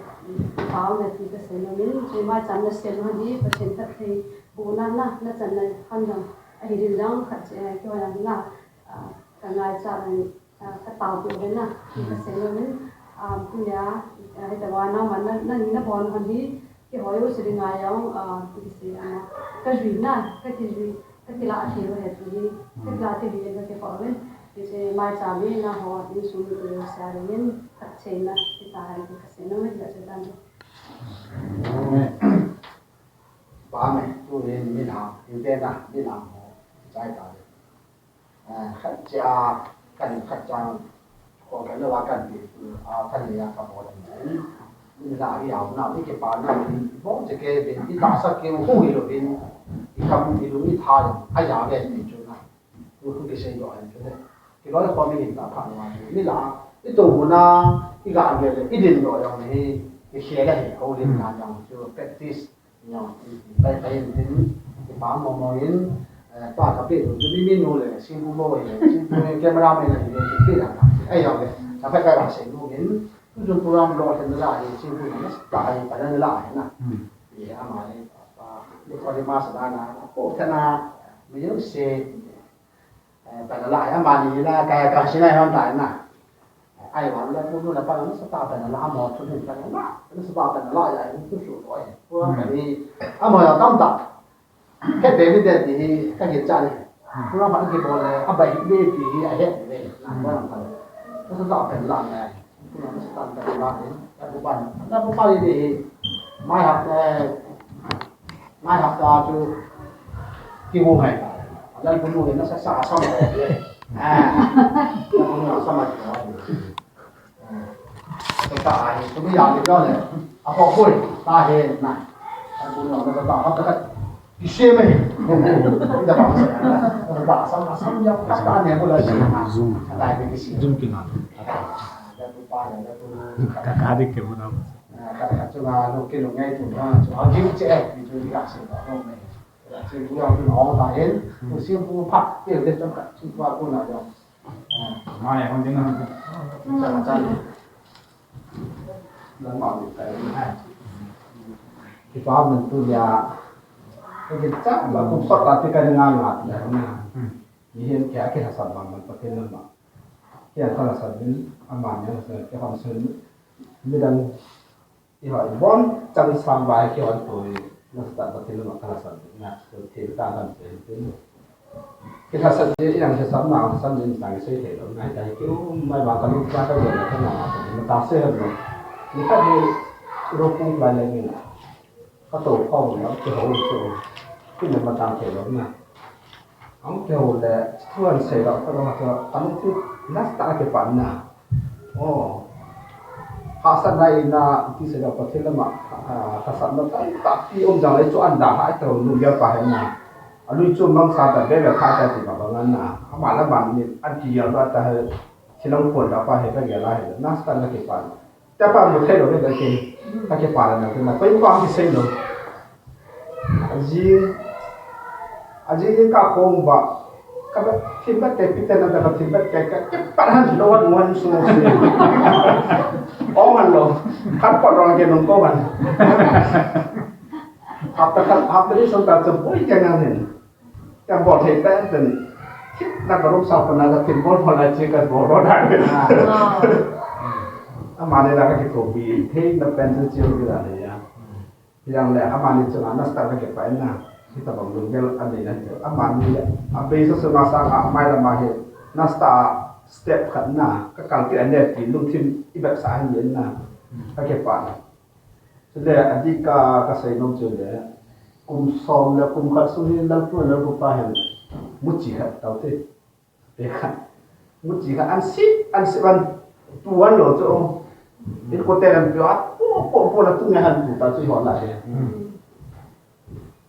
kipau na ti ka sei nom in, chu mai cham na sem hon hi, Pathen phattheibohna na, na chan na hon jong, ahi din jong khat, eh, kihoi na, a, ka ngaicha na, a, ka taopeh na, ti ka sei nom in, a, tunia, a, hita wa na ma na, na ni na bon hon hi, kihoi u si ding ngai jong, a, ti sei a, ka jui na, ka kijui, Ka kila thei u ahi ti hi, ka kila thei u ahi ka kipah uvin. Hiche maicham hi nangho insung mite jouse a dingin phattheina hita hen ti ka sei nom e, ka sei tan. Amen. Amen. Tuhin midang, hinte na, midang ho, chai ta. Ah, khat cha, kan khat cha, ko kan lo kan ti, ah, kan ya ka bo. Ni la hi au na, ni ke pa na, ni bo che ke, ni ta sa ke hu hi lo, ni, ni kam, ni lu, ni tha, a ya ve ni chu na. Ku ku ke sei do ai chu ne. Ki loi khom ni ta pha ma ni la. I to bu na, i ga ge le, i din do yong ni. I khel a hi ko din na yong chu practice. Yong pai pai din. I pa mo mo in. Eh, pa ka pe tu mi mi nu le, sing bu mo le, sing bu camera man le, ni pe la. Ai yong le. Sa pai pai ba sei nu in. Tu jong program lo le la, sing bu na ta ai pa la la na. Ye ama le. Pa, ni ko ni ma sa na. Ko ta na. Mi yo se. Eh, pa la, amani la, ka, ka, sina hon ta na. Ai, wa la, pu la, pa la, sa ta pa la, amo, tu ni pa la, sa ta pa la, ya, tu su lo, eh. Pu la, ni, amo ya tam ta. Ke te mi te ti, ka ke cha ni. Pu la, pa ke bo le, a ba hi, ni ti, a he, ni. Na, pa la, pa la. Sa ta pa la, na. Pu la, sa ta pa la, ni. Ta pu pa, ta pu pa ni, ni. Mai ha, eh, Mai hapta chu kimu hai. Lalbunu hi nasa sa sa ma. Ah. Lalbunu sa ma. Ka ta ai, tu ya ni ka le. A ko ko ta he na. Lalbunu na ta ha ta ka. Ki se me. Ida ba sa. Ta sa ma sa ya ka ta ne ko la. Zoom. Ta ni ki se. Zoom ki na. Lalbunu pa ne lalbunu. Ka ka de ke bu na. Ka, ka chunga lo ke lo ngai tu na chu a giu che, ni chu ni ka se ba lo me. Ka che bu yang tu na ta hen, tu se bu pha, te le chang ka chu ba ko na ya. Mai hon ding na. Cha cha. Lang ma ni ta ni. Ki pa men tu ya. Ke ke cha ba ku pa ta te ka ni nga nga na. Ni hen ke ke ha sa ba man pa te na ma. Ke ka la sa din, a ma ni la sa ke hon sen. Midang Iho, ibon chang sang vai kihon tui, nasatah Pathen lamah kalhasam na, thil ta lam se tin. Kilhasam te, inang lhasam na, lhasam din sang sei thei lo, ngai tai kiu, mai ba kalu ka ka yen ka na, na ta se lo. Ni ka ni ro pu lai le ni na. Ka to khom na, kihou chu. Kin na matang thei lo na. Ang keu le, tuan sei lo, ka lo, ka lo, tu, last ta ke pan na. Oh. Hahsatna ina, ti sei lo, Pathen lama, ah, hahsatna tampi um jang le chu an da ha, ka lo, nu ya pa he na. A lui chu mang sa ta, be be kha ta ti ba ba ngan na. Ama la man ni, an ti ya ba ta he, silang kon da pa he, ka ya la he. Last ta na ke pan. Tapa mu thei lo ve ke. Ka ke pa la na ke na. Pai pa ki sei lo. Aji, aji ka khom ba. Ka ba, thim ba te pi te na ta ba thim ba te ka. Ke pa han lo wan wan su su. O man lo. Khat pa ro ke nong ko wan. Hapta khat, hapta ni song ta chom poi ke ngan hin. Ka bol thei pen pen. Thip na ka rum sa pa na ka thim bol bol la chi ka bol bol da. Ah. Ama ne la ka ki ko bi thei na pen chen chi ru da ne ya. Yang le ama ne chunga na start ka ke pa na. Hitabang lunggel anei na hichu. Amani le, abeisa sunga sanga amai lama hi, nasa step khat na, kakal kit anei ti lungthim i vetsah ahi na, kakipah. Chule, adih a kasei nom chu le, kum som le kum khat sung hi lalpu lalpu pa hin, muchi khat tau te. Te khan. Muchi khan an sip, an sip an tu an lo chu. In kote lam pio a, po, po, po la tu nge han tu ta chu ho la he.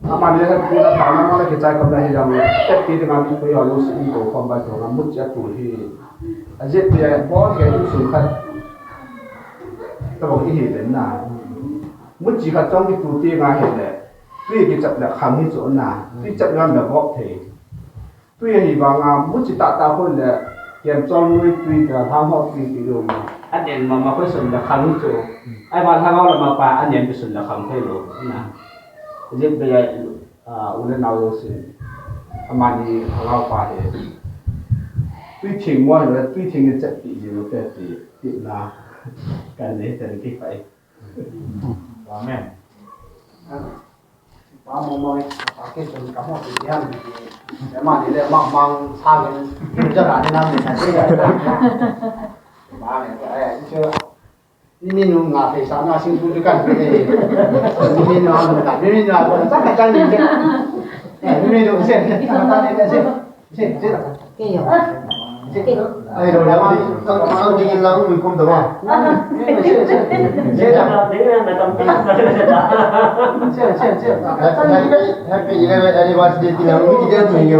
Amani le han tu la ta na ma la kichai kam la hi jam. Te ti ding an tu ko yo lo si ko khom ba to na muchi a tu hi. A jet pi a bol ke tu sun khat. Ta bol hi hi den na. Muchi khat chong ki tu ti nga he le. Tui kichap le khang hi chu na. Tui chap le bok thei. Tui ahi vanga, muchi tahtah khun le, kem chol nui tui ta, lhang ho tui ti lo. Aden mama khoi sun le khang chu. Ahivang lhang ho lama pa, anen pi sun le khang khoi lo. Na. Jep be ya, ah, u le nao jouse. Amani lhang ho pa he. Tui thing mo le, tui thing ni chet ti ji lo te ti, ti na. Kan nei ten ki pai. Amen. Pa mo mo, pa ke chun ka mo ti ham ti. Ema ni le ma mang sa ngen, ja ra ni nam ni sa ti. Ma ne, eh, chu. Ni mi nu nga pe sa na sing tu kan pe. Ni mi nu ang ka, ni mi nu ang ka, ka chang ni. Ni mi nu se, ka ta ni se. Ai, lo, lo, lo, lo, lo, lo, lo, lo, lo. Happy, happy eleventh anniversary ti lang, mi ti dia tu ni,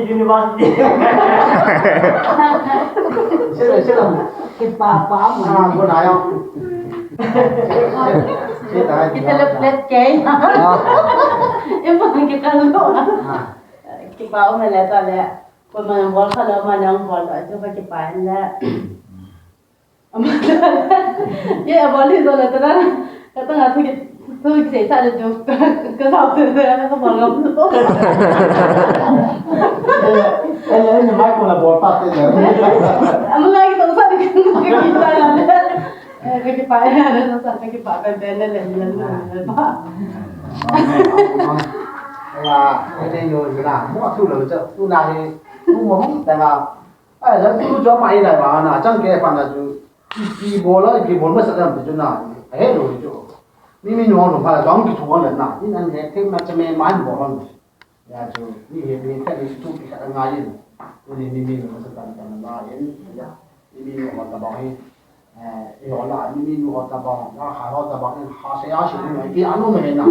University. Kipa pa mo. Ah, ko na yo. Kita le plate ke. Imo kita lo. Kipa mo le ta le. Ko ma nang bol kha lo, ma nang bol lo, chu ka kipa in le. Ama ta le. Ye, a bol hi zo le ta na. Ka ta nga thu ki, thu ki sei sa le chu. Ka sa thu le, ka bol ngam lo. Eh, eh, eh, mai ko na bol pa te le. Ama ngai ki to sa de ka ki sa le. Eh, ka kipa ya, na sa ka kipa, ka ben le, le, le, le, le, pa. Amen. Amen. Ela, ene yo yo na, mo tu lo cha, tu na he, tu mo hung ta na. Ai, la tu jo mai la ba na, chang ke pa na tu. Ki, ki bol la, ki bol ma sa na tu na. He lo jo. Mi mi no no pa la, jong ki tu na na. Ni nan he, te ma cha me man bol. Ya chu, mi he, mi khat ni tu ki khat ngai in. Tuni mi mi nu sa tan tan ngai in. Ya, mi mi nu ho tabang hi. Eh, i ho la, mi mi nu ho tabang, ya, ha ho tabang in, ha se ya se ni, ki anu me na.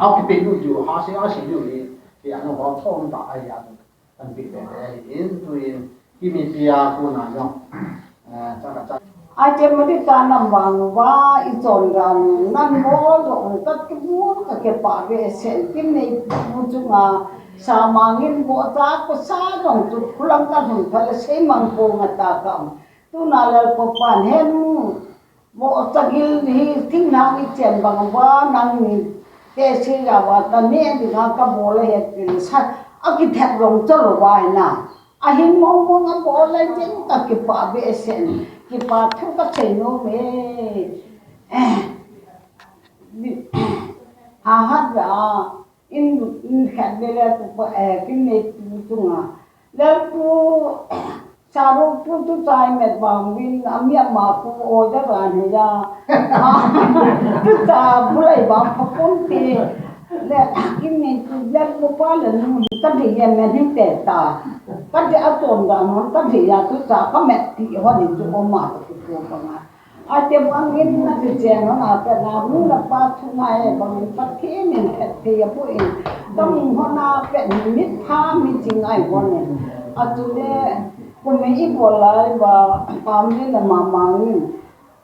Au ki pe nu ju, ha se ya se ni, ki anu ho thong ta ai ya. Tan pi pe pe in, tu in, ki mi pi ya ku na jong. Eh, cha ka cha. Ai, te ma ti ta nam vang va, i chon ran, nan mo jong, ka ki bu, ka ke pa ve sen, ki nei bu chu nga, sa mangin bo ta, ko sa jong chu, kulang ka hun, ka le sei mang ko nga ta kam. Tu na lal ko pan hen, bo ta gil hi, ting na i chen bang va, nang ni, te si ya va, ta ne, di nga ka bo le het, sa, a ki thet long cha lo va na. Ahin mong mong a bol lai chun ka kipa behseh in, kipa thu ka sei nom e. Eh, ha hat ve a, in, in khat ve le tu pa, eh, kin nei tu chunga. Lalpu, Saru pu tu chai met bang vin, a mi ama pu order an he ya. Tu cha bulai bang pha pon te. Le, kin nei tu le mo pa le nu ka de ye men hin te ta. Ka de a ton da non ka de ya tu cha ka met ti ho ni tu o ma tu tu pa ma. A te bang in na ti chen ho na pe na nu na pa thu na e bang in pa thi min phet thi ya pu in. Ka mu ho na pe ni mit pha mi ching ai ho ni. A tu le ku me i bol lai ba pa mi na ma ma ni.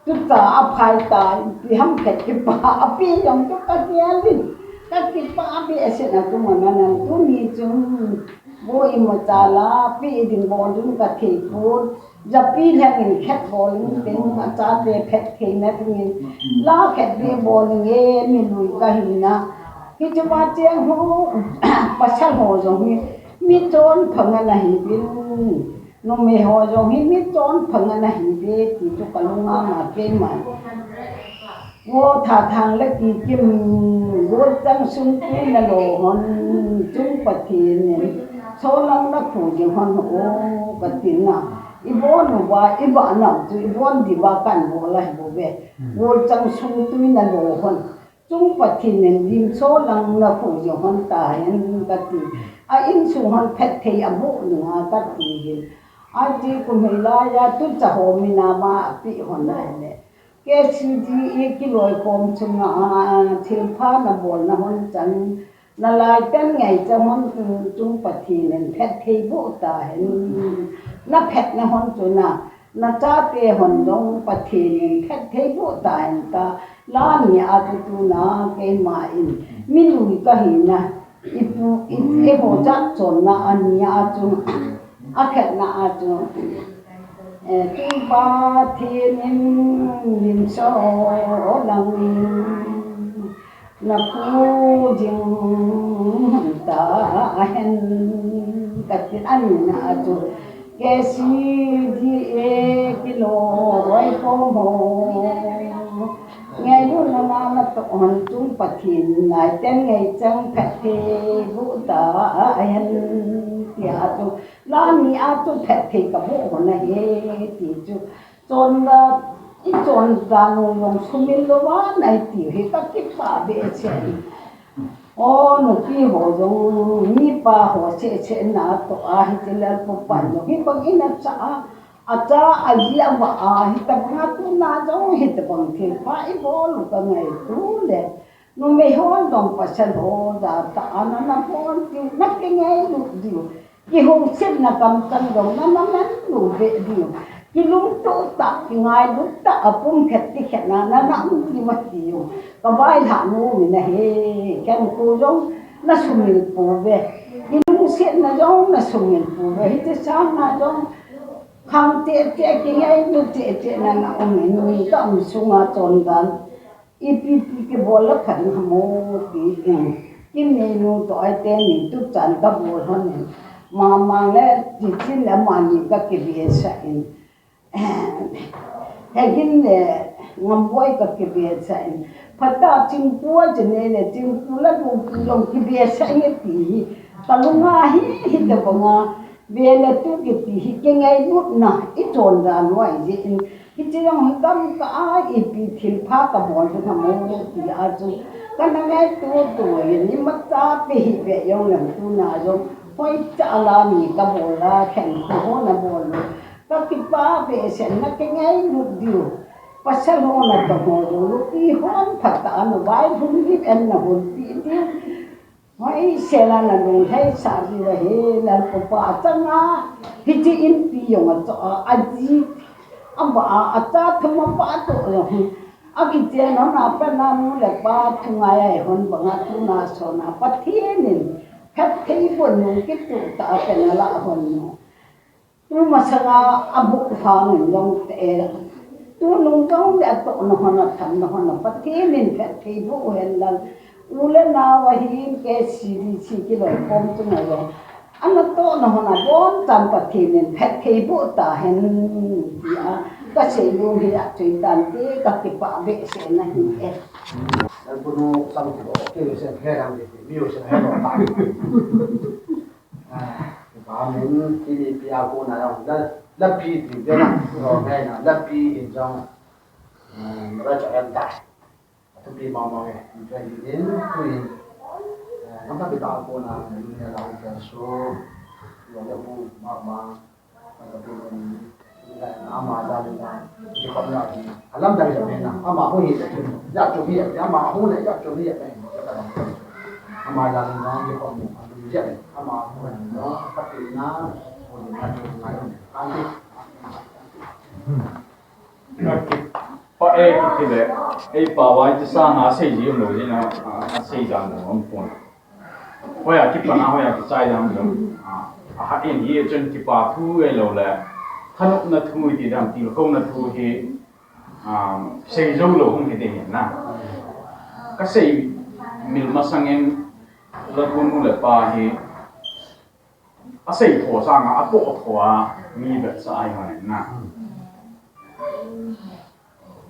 Tu ta a phai ta, pi ham khat kipa, a pi jong tu ka kial in. Ka kipa a pi a se na tu ma na na tu ni chung. Bo i mo cha la, pi i ding bol ding ka thei put. Ja pi lhang in khat bol in teng a cha te phet thei na tu ni. La khat be bol in e mi lui ka hi na. Hi chu ma chiang hu, pasal ho jong hi. Mi chon phang na hi bin. Numei ho jong hi mi chon phang ana hi ve ti chu ka lung a ma kei mai. Ngo tha thang le ki kim, gol chang sung tui na lo hon, chung Pathen in, so lang na khu jing hon o, ka ti na. I bon uva, i ba na chu, i bon diuva kan bol a hi bou ve. Gol chang sung tui na lo hon, chung Pathen in, lim so lang na khu jing hon ta hen ka ti. A insung hon phet thei a bu nunga ka ti hin. A ti kum hei la ya tu cha ho mi na ma pi hon na le. K C D A kiloikhom chunga, ah, thilpha na bol na hon chan, na lai ten ngei cha hon chung Pathen in phet thei bu ta hen, na phet na hon chuna, na chate hon dong Pathen in phet thei bu ta hen ta, la ni a tu tu na keima in, mi lui ka hi na, i pu, i, i ho jat chon na a ni a chu, a khet na a chu. Eh, tung Pathen in lim so lang na khu jing ta hen ka ti a ni na chu. K C D A kiloikhom ho. Ngei lu na na na to hon chung Pathen lai ten ngei chang phet thei bu ta hen ti a chu. La ni a chu phet thei ka bu hon a he ti chu. Chon da, i chon da nung long sumil lo va nai ti hi ka kipa be che. O nupi ho jong, mipa ho che che na to a hi ti le pu pan lo hi bang ina cha a, a cha a ji a va a hi ta bang a tu na jong hi ta bang thil pa i bol ka ngai tu le. Numei hon dong pasal ho da ta ana na hon ti na ke ngai lu diu. Kihung sin na kam kan dong na na man lu ve diu. Kilungto ta, kingailut ta, a pum khet ti khet na na na um ti ma diu. Ka vai la nu mi na he, ken ku jong na sumil pu ve. Kilung sin na jong na sumil pu ve. Hi ti sang na jong khang te te kingailut te te na na um mi nu ka um sunga chon dan. Ipi ti kibol la khat na mo ti, em. Kin nei nu to ai te ni tu chan ka bol hon in. Ma mang le ti chin le ma ni ka kibia sa in. He hin le ngam boi ka kibia sa in. Phata chingpu a chin nei le chingpu la du pu jong kibia sa in ti hi. Ka lunga hi hi ta banga. Ve le tu kiti hi kingailut na i chon dan uva i jeh in. Hiche jong hi kam ka a ipi thil pha ka bol ding ham o ti a chu. Ka na ngaito to hi ni ma cha pe hi ve jong lem tu na jong. Hoi cha la ni ka bol la khen ko ho na bol lo. Ka kipa ve sen na kingailut diu. Pasal ho na to ho lo lu ki hon phat ta no vai hum hi en na hon ti diu. Hoi sela na lunglhai sa diu ahi, Lalpa pa changa, hiche inpi jong a cho a, aji, aba a, acha thum apa to jong hi. Akichen hon a pa na nu le pa thu ngai a hon banga tu na so na Pathen in, phatthei bon nu kitu ta a pe na la hon nu. Tu masanga abu phang in jong te. Tu nung jong le atoh na hon a tham na hon a Pathen in phatthei boh hen lang. U le nao ahin K C D C kiloikhom chunga jong. Ana toh na hon a bon chan Pathen in phatthei boh ta hen ti a. Ka sei lung hi a chui tan ti ka kipa behseh na hi e. Lalpa nu sang ti bo, okay, se he lang ti, mi se he lo ta. Ah, ba min ti ni pi a ko na jong, la, la pi ti ve na, lo ngai na, la pi in jong, ah, ra cha yan ta. Tu pi ma ma nge, in cha in, tu in, ah, nam ta pi ta ko na, ni la u ka so, lo la bu ma ma. Ama jal in jong, kikhopna hi, alamdang jep na, ama hung hi, jep chu hi, ama hung le, jep chu hi, ama jal in jong, kikhop mu, jep, ama hung le, jong, kapina, hung le, jep chu ngai, kan ti. Pa e kiti le, ei pa vai ti sa na sei ji lo ji na, a sei jan lo pon. Hoiya kipan a, hoiya kichai jam jam. A, a ha in hi chun kipa thu ei lo le. Thanopna thu ti dam, tilkhouna thu hi, a, sei jou lou hung hi ding hin na. Ka sei mil masang in Lalpa nu le pa hi a sei tho sanga a toh tho a mi vetsah ahi hon in na.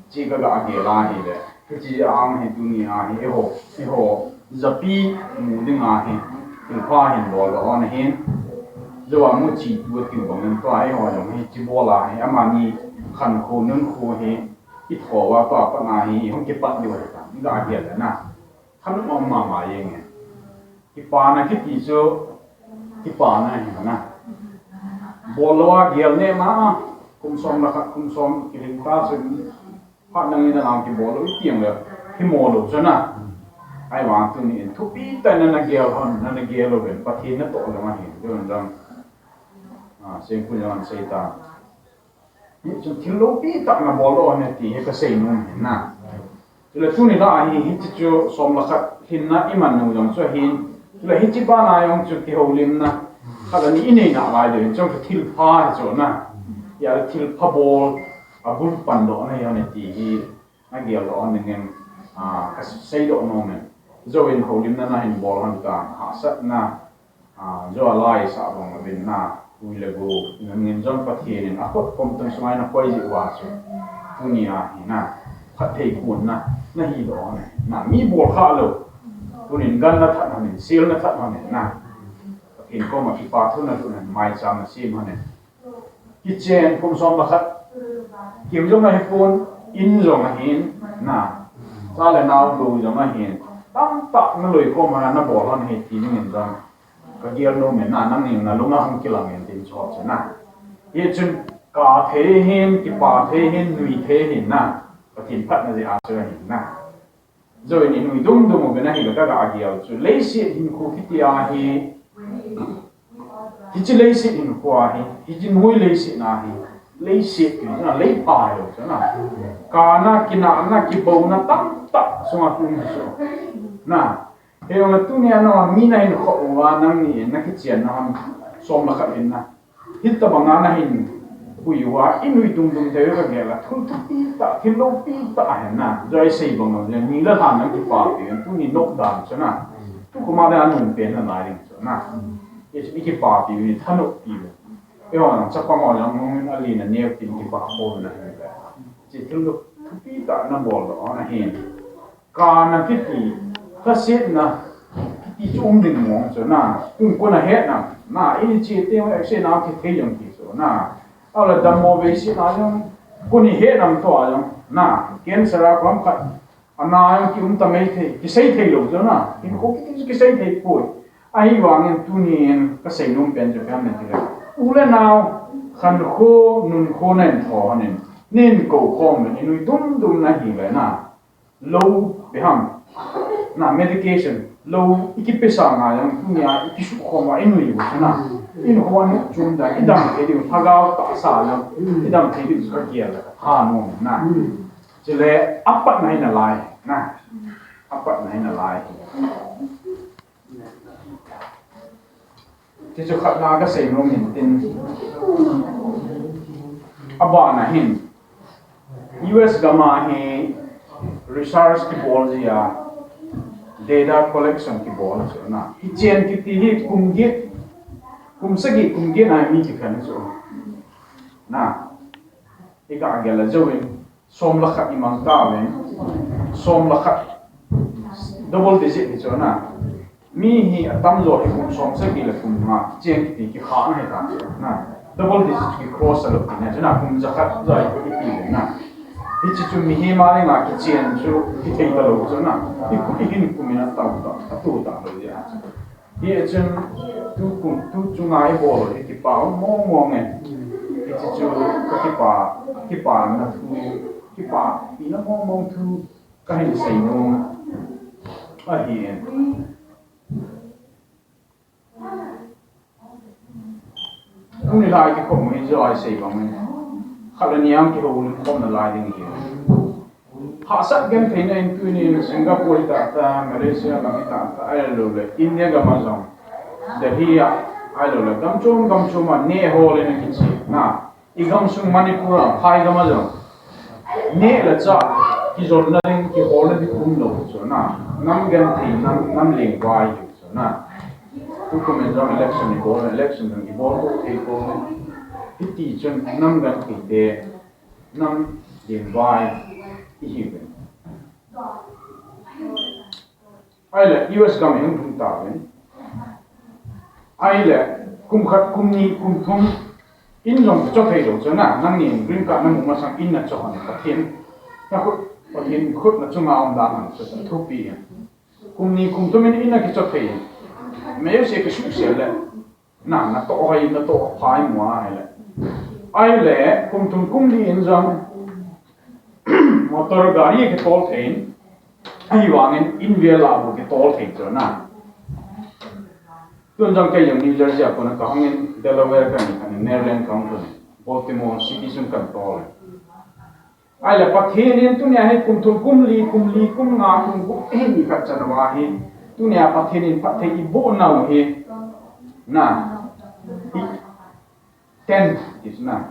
Chi ka ga gel a hi le. Hiche ang hi tunia hi eiho, eiho japi mu dinga hi thilpha hin bol doh ahin. Jou a mu chi tu atiu bangin tua eiho jong hiche bol a hi amani khankho nunkho hi itho uva tua pat a hi hung kipat diu ahi ta. Ga gel le na. Khanop mama jeng e. Kipana kiti chu kipana ahi na. Bol lou a gel ne ma a. Kum som le khat, kum som kilhing ta chu. Phat nang in nang kibol lou iti ang le, himo lou chu na. Ahivang tunin thupi tah in nana gel hon, nana gel uvin, Pathen natoh jong ahi, dun jong. Ah, sengkul jong an sei ta. Hichun thil loupi tah nabol lou ahi ti hi kasei nom ahi na. Chule tuni la ahi, hiche chu som le khat hinna iman nung jong chu ahin. Chule hiche bana jong chu kihoulimna khat le ni inei nalai diu hin, chule thilpha hi chu na. Hia thilpha bol, abul pan doh na hi ahi ti hi. Nagel doh aning in, ah, kasei doh nom in. Jouvin houlimna nahin bol hon ta, hahsatna, ah, jou a lai sah bang uvin na, hui le go, nangin jong Pathen in akot kom tang sunga nakoi jeh uva chu. Tunia hi na, phatthei khun na, nahi doh na, na mi bol kha lou. Tunin gan nathat hon in, sil nathat hon in na. Pathen koma kipa thu nalhun in, maicham nasem hon in. Kichen kum som le khat. Kim jong ahipon, in jong ahin, na. Cha le nao lou jong ahin. Tamtah naloi khom a nabol hon ahi ti ning in jong. Kagel nom in na, nangin nalung a hung kilang in tin chu chu na. Hichun kap thei hin, kipa thei hin, nui thei hin na. Pathen phatna jeh a chu ahin na. Jouvin inui dumdum uvin ahile kaga gel chu. Leiset hinkho kiti ahi. Hiche leiset hinkho ahi. Hiche noi leiset na hi. Leiset ti na, leipha hilou chu na. Kana, kinahna, kibouna tamtah sunga tum chu. Na. Hijongle tunia na mi nahin khoh uva nangni nakichen na hon som le khat in na. Hitabanga nahin pui uva, inui dumdum thei u kagel a, thil thupi tah, thil loupi tah ahi na. Jou a isei bang u, ni le lhan nang kipapi u, tuni nop dan chu na. Tukum a le anung pen nalai ding chu na. Hichu ikipapi u, ithanoppi u. Eiho jong chapang ho jong nung in alen aneo tin kipa khom na hi le. Hiche thil thupi tah nabol doh ahin. Kana kiti, lhasetna kiti chu um ding mong chu na, kum kona hetna, na, in che teng le se na kithei jong ti chu na. Ahile dammo veise na jong, koni hetna tho a jong, na, cancer a kom khat, ana jong kium ta mai thei, kisei thei lou chu na, hinkho kiti chu kisei thei poi. Ahivangin tunin kasei nom pen chu ipi ham itile, u le nao, khankho, nunkho nahin tho hon in, nahin kou khom in, inui dumdum na hile na. Lou, ipi ham. Na medication. Lou, ikipesa nga jong, tunia, ikisukhom uva, inui u, na. Inhon, chun da, idam thei diu, lhagao tahsa jong, idam thei diu, kagel, ha nom, na. Chule, apatna hi nalai, na. Apatna hi nalai. Hichu khatna kasei nom in tin. Abana hin. U S gam a hi research kibol jia, data collection kibol chu na. Kichen kiti hi kum get, kum sagi, kum get na mi kikhen chu. Na. Iga gel a jouvin. Som le khat imang tauvin, som le khat double digit hi chu na. Mi hi atamjo hi kum som sagi le kum nga, kichen kiti kikhah na hi ta chu na. Double digit kicross alou ti na chu na, kum jakhat jou hi kiti le na. Hiche chu mihem a dinga kichen chu kithei talou chu na. Ikum ihin kum in atao ta, ato talou jeh a chu. Hichun tukum, tu chunga ibol u hi kipa um mong mong e. Hiche chu kakipa, kipana thu, kipana mong mong thu kahin sei nom ahi e. Tuni lai kikhom u hi jou a isei bang u, khat le ni a kihoulim khom nalai ding ahi. Hahsat gentheina in tunin Singapore hita ta, Malaysia gam hita ta, ahilouleh India gam a jong, Delhi a, ahilouleh gam chom gam chom a neh hol in akiche na. Igam sung Manipur a, Phai gam a jong, neh le chah kijonna ding, kiholna ding umlou chu na. Nam genthei, nam, nam lengvai chu na. Tukum in jong election ibol, election jong ibol thei pon. Hiti chun nam genthei te, nam lengvai ihiuvin. Ahile U S gam in hung ta ven. Ahile kum khat, kum ni, kum thum in jong cho thei lou chu na, nangni green card namu masang in nacho hon Pathen, na khut, Pathen khut nachunga um dan hon chu thupi in. Kum ni kum thum in, in nakicho thei in. Mei se kisuhsel le. Na, natoh hoi, natoh phai mo ahile. Ahile, kum thum kum li in jong motor gari kitol thei in. Ahivangin in vel a bou kitol thei chu na. Tun jong kei jong New Jersey a kon a kahung in Delaware kahi, kahi Maryland kahung kon in. Baltimore City sung katol in. Ahile Pathen in tunia hi kum thum, kum li, kum li, kum nga, kum gup, hi ni khat chan uva hi. Tunia Pathen in phatthei eiboh nau hi. Na. I ten, is na.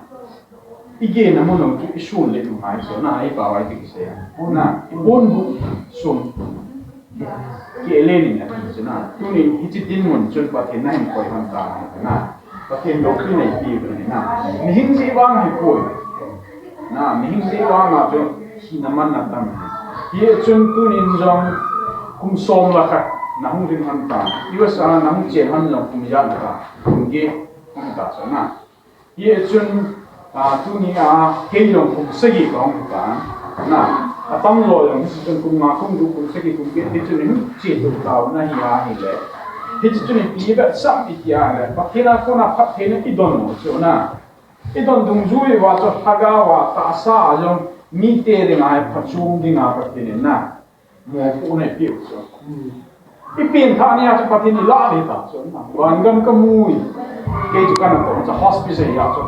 Igena mun u chu isun le u ngai chu na, i pao a iti kisei. Na, i pon bu sun. Kei le ni na ti chu na. Tunin hiche dinmun chun Pathen nahin koi hon ta na. Pathen lou pi nei pi u na. Mihem jeh vang hi koi. Na, mihem jeh vang a chu hina man na tam. Hichun tunin jong kum som le khat nahung lhin hon ta. U S a nahung chen hon jong kum ijat ta. Kum get hon ta chu na. Hichun, a, tunia kei jong kum sagi kahung ta. Na, atam jo jong hichun kum nga, kum gup, kum sagi, kum get, hichun hung che tou tau na hi ahile. Hichun ipi vetsah iti ahile. Pathen a kona phattheina idon u chu na. Idon dungjui uva chu lhagao a tahsa a jong mite dinga hi phachom dinga Pathen in na. Mopohna eipeh u chu. Ipen thah nia chu Pathen in ilah ding ta chu na. Vangam kamu e. Kei chu kana toh chu hospice a chu.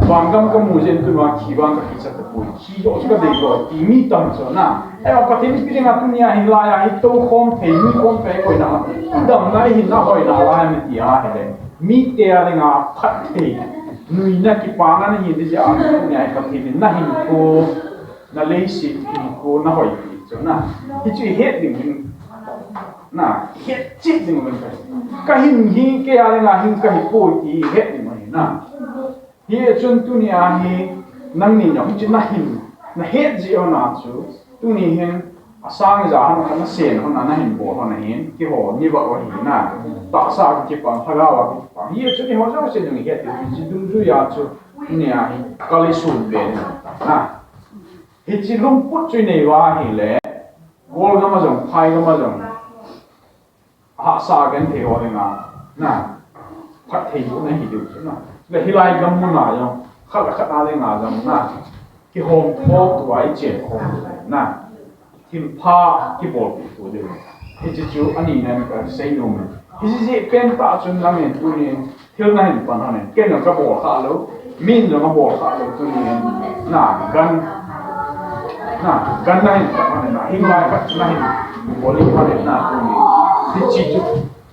Vangam kamu jeh in tun vang thi vang kakichat tapoi. Thi joh chu kadei lou ti mi tam chu na. Ahivang Pathen in ipi dinga tunia hilai a hi toukhom thei, nuikhom thei koina. Idamna, ihinna, hoina lai a mi ti ahile. Mite a dinga phatthei. Nuina kipana nahi ding jeh a tunia hi Pathen in nahinkho. Na leiset hinkho nahoipi chu na. Hichu ihet ding uvin. Na, het cheh ding uvin. Kahin hi, kei a dinga hin kahi poi ti ihet ding uvin na. Hichun tunia hi nangni jong hichu nahin, nahet jeh u na chu. Tuni hin asang ija hon kana sen hon a nahin bol hon ahin. Keiho ni vah u ahi na. Tahsa a kipang, lhagao a kipang. Hichun eiho jouse jong ihet ding uvin. Hiche dungjui a chu. Tunia hi kal isun be na. Hiche lungput chu inei uva ahile, Kawl gam a jong, Phai gam a jong, hahsa genthei ho dinga, na, phattheibohna hi diu chu na. Le hilai gam mun a jong, khat le khat a dinga jong, na, kihom khom tua ichen khom na. Thilpha kibolpeh tou diu. Hiche chu anina in kasei nom e. Hiche jeh pen tah chun nangin tunin thil nahin pan hon in. Ken jong kabol kha lou. Min jong abol kha lou tunin. Na gan. Na gan nahin pan hon in. Na hinglai khat chu nahin bol in pan in na tunin. Hiche chu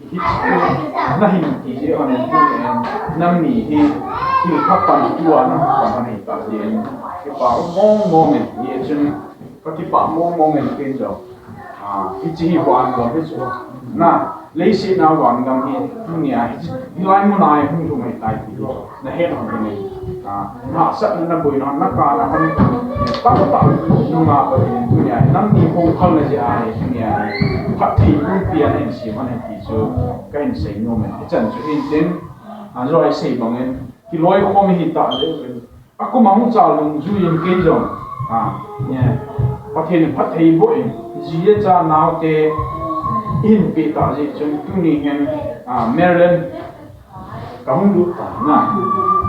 Hi nahin ti jeh un, nangni hi thil pha pan tua nang pan ahi ta jeh in, kipah mong mong in, hichun kakipah mong mong in ken jong. Ah, hiche hi vangam hi chu. Na, leiset a vangam hi, tunia hi, hilai mun a hi hung lhung ahi tai ti hi. Na het hon in, ah, na hahsatna, na boina, na kana hon, tamtah nunga Pathen in tunia, nangni hung khalna jeh a hi, tunia, phatthei pumpi a nahin sem hon ahi ti chu, kahin sei nom e. Hichan chu hin tin, a, joi sei bang in, kiloikhom hi ta jeh uvin. Akum a hung chal dungjui in kei jong, a, ne, Pathen in phattheiboh in, ji le cha naote, eihin peh ta jeh chun, tuni hin, a, Maryland, Kahung lut ta na.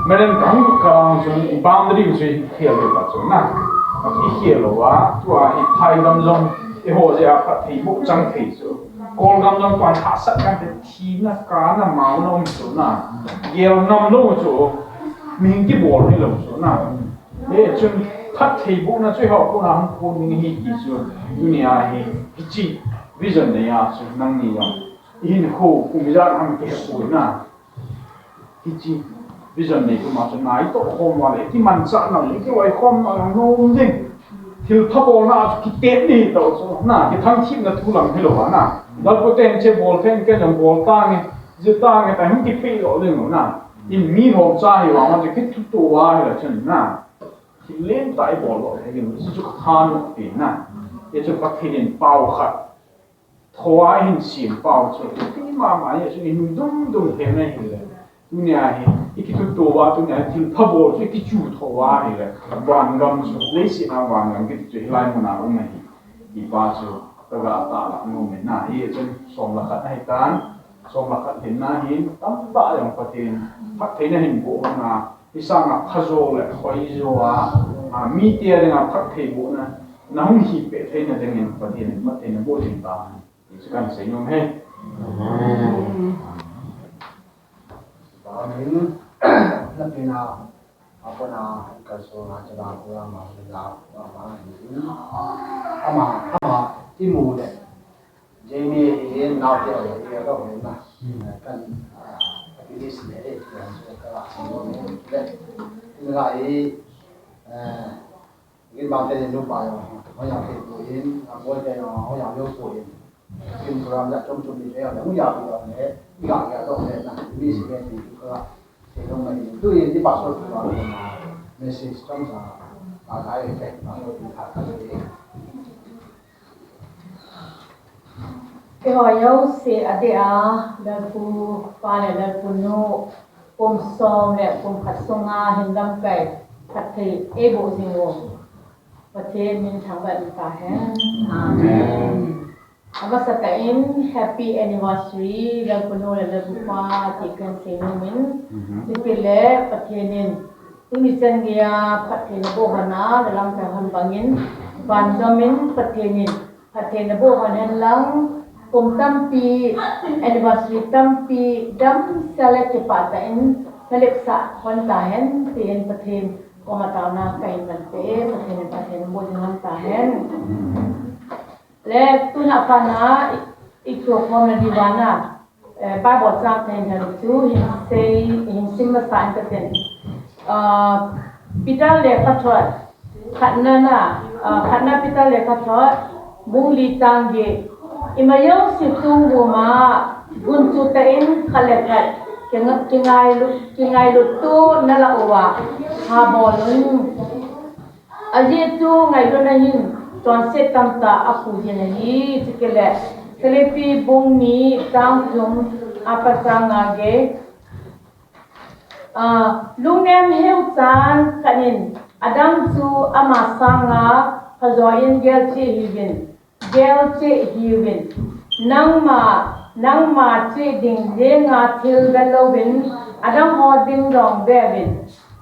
Maryland kahung lut kah a chun boundary chu ikhel lou ta chu na. Ikhel lou a, tua hi Phai gam jong eiho jeh a phattheiboh chang thei chu. Kawl gam jong pan hahsat kan thei, thina, kana, maona um chu na. Gel ngam lou chu. Mihing kibol hi lou chu na. Hichun phattheibohna chu eiho kona hung kon ding ahi ti chu. Tunia hi, hiche vision nei a chu nangni jong. Ihinkho, kum ijat ham kihepoi na. Hiche vision nei puma chu na itoh khom uva le, kimanchah nau le, kiloikhom nau le, nom ding. Thilpha bolna a chu kitet ding tah chu, na, kithangthipna thu lang hilou a na. Lalpu ten che bol ten ken jong bol tange, ji tange, ta hung kipeh lou ding u na. In mi lhomcha hi vang a chu kithuto uva hile chun na. Thil lentah ibol lou thei ding, hichu kathanom pi na. Hichu Pathen in pao khat thoa ahin sem pao chu, ipi mama hi chu inui dum dum thei na hile. Tunia hi ikituto uva, tunia hi thil phabol chu ikichu tho uva hile, vangam chu, leiset a vangam kiti chu hilai muna um ahi. Hipa chu kaga tahlang nom in ahi. Hichun som le khat ahitan, som le khat lhinna hin tamtah jong Pathen phattheina hin boh hon a, hisanga phajo le hoijo a, a, mite dinga phatthei bohna nahung hipeh theina dingin Pathen in phattheina boh jing tahen. Hichu kahin seinom e. Amen. Amen. Napina, apona, kalsona, chala, pura, ma, la, ma, ma, ama, ama, imu le. Jamie, in, nao, te, ale, e, lo, na. Kan, a, Activist le, e, kan, so, ka, so, le. Ina, e, e, Gin bang te nupa jong, hoi jong thei poi, a boi te jong, hoi jong lou poi. Kin program ja chom chom ni te jong, hoi jong lou le, i ga ga dong le na, mi si le ti tu ka, te dong mai ni. Tu i ti pastor tu ka na, message chom sa, a ka e te, pastor tu ka ka le. Keiho jouse adeh a, Lalpu pa le Lalpu nu, kum som le kum khat sunga hin lamkai phatthei eiboh jing u Pathen min thangvah in tahen. Amen. Amasatah in happy anniversary Lalpu nu le Lalpu pa ti kahin seinom in. Mhm. Chutile Pathen in tuni chan geiya phatthei naboh hon a, nalamkai hon bangin, vanjom in Pathen in phatthei naboh hon hen lang, kum tampi, anniversary tampi, damsel le kipah tah in nalepsah hon tahen, tin Pathen koma taona kahin manpeh e, Pathen in phatthei naboh jing hon tahen. Le tuna pat a i, i kikhomna diuva na, eh, Bible chang kahin hil u chu hin sei, hin sim masa in katin. Ah, Peter lekhathot, khatna na, ah, khatna Peter lekhathot, bung li chang get. Ima jouse tungvum a, gunchu tah in khat le khat, kinga-, kingailut, kingailutto nalah uva, habol un. Ajeh chu ngailutna hin chonset tamtah apuijin ahi, chutile Philippi bung ni chang thum apat chang nga gei. Ah, lungnem heuchan khat in adang chu ama sanga phajo in gel cheh hiuvin, gel cheh hiuvin. Nangma, nangma cheh ding jenga thil ve louvin, adang ho ding jong ve uvin.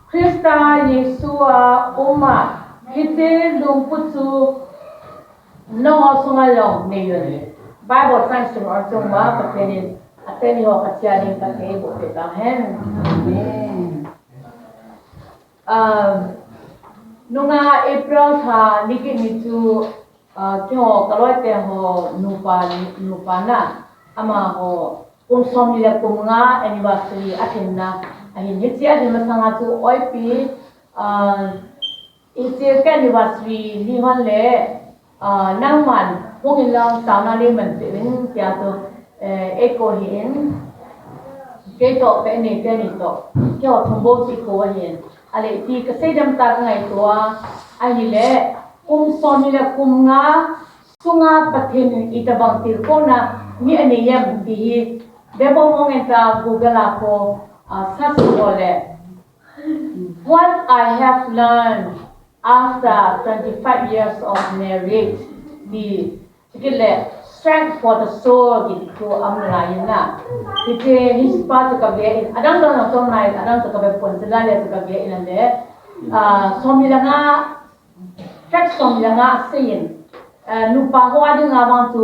Christa Jesu a um a, hiche lungput chu nangho sunga jong nei un. Bible chang sim a chunga Pathen in ateni ho kachia ding Pathen in eiboh peh tahen. Amen. Ah, nunga April tha ni kit ni chu, ah, keiho kaloite ho nupa, nupa na, amaho kum somni le kum nga anniversary alhinna ahin, hiche alhin masanga chu oipi, ah, hiche ka anniversary lhon le, ah, nangman hung in lang taona nei manpeh in tia chu, eh, eikou ahin. Kei toh ka in nei teni toh, keiho thum bou chu eikou ahin. Ahile ti kasei dem tah kangaito a, ahile kum somni le kum nga sunga Pathen in itobang tilkhouna mi anei em ti hi, bebo mong en ta Google a ko, ah, search bol le. What I have learned after twenty-five years of marriage, ti, chukit le Strength for the Soul kiti thu aum nalai in na. Hiche hi pa chu kave in, adang dang dang chom nai, adang chu kave pon, chulai le chu kave in le. Ah, somni le nga, Fact somni le nga asei in, eh, nupa ho a dinga vang chu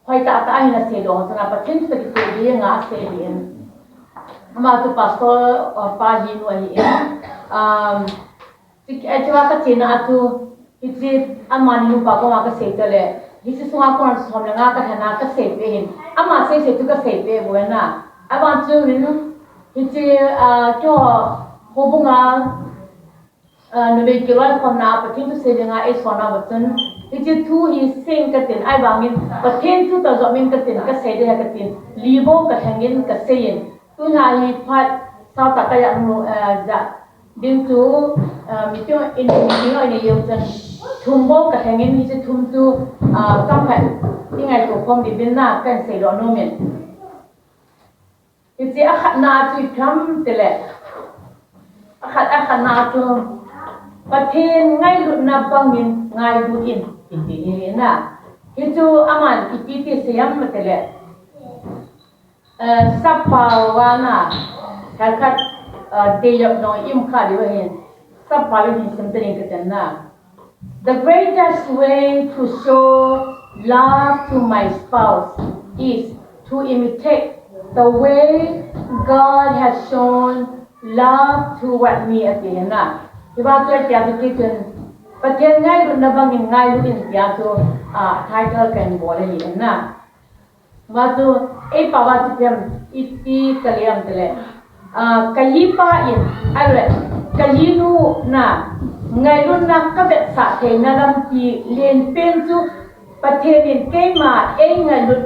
hoitah tah ahin asei lou, chuna Pathen thutah kitoh dinga asei ahin. Ama chu pastor, uh, pa jinu ahin. Um, ti, eh, chua kachena a chu, hiche amani nupa koma kasei tale, hiche sunga kona somni le nga kalhen a kasei peh ahin. Ama sei sei chu kasei peh bou ahin. Avang chu hin, hiche, uh, keiho houbung a, Ah, numei kiloikhomna a Pathen thu sei dinga eisol nauva chun, hiche thu hi seiyin katin, ahivangin Pathen thu toh jopin katin, kasei ding ahi katin, li bou kalhengin kaseiyin. Tuna hi phat saotah kaja mu, ah, ja ding chu, ah, meeting in, meeting in eiho chun, Thum bou kalhengin hiche thum chu, ah, chomkhat i ngaito khom diuvin na kahin seidoh nomin. Hiche akhatna chu ipi ham tile, akhat, akhatna chu Pathen ngailutna bangin ngailu in, iti hi na. Hichu aman ipi ti asei em tile, eh, sappao a na, khat khat, eh, deiyap nong i um kha diu ahin, sappao in hin sim ta ding kati na. The greatest way to show love to my spouse is to imitate the way God has shown love toward me, ati na. Hiva chu ati a chu kei chun, Pathen ngailutna bangin ngailu in tia chu, ah, title kahin bol ahi na. Hiva chu, ei pao a chu ipi ham, ipi kalei em tile, ah, kajipa in, ahilou le, kajinu na, ngailutna kavetsah theina lampi lenpen chu, Pathen in keima eingailut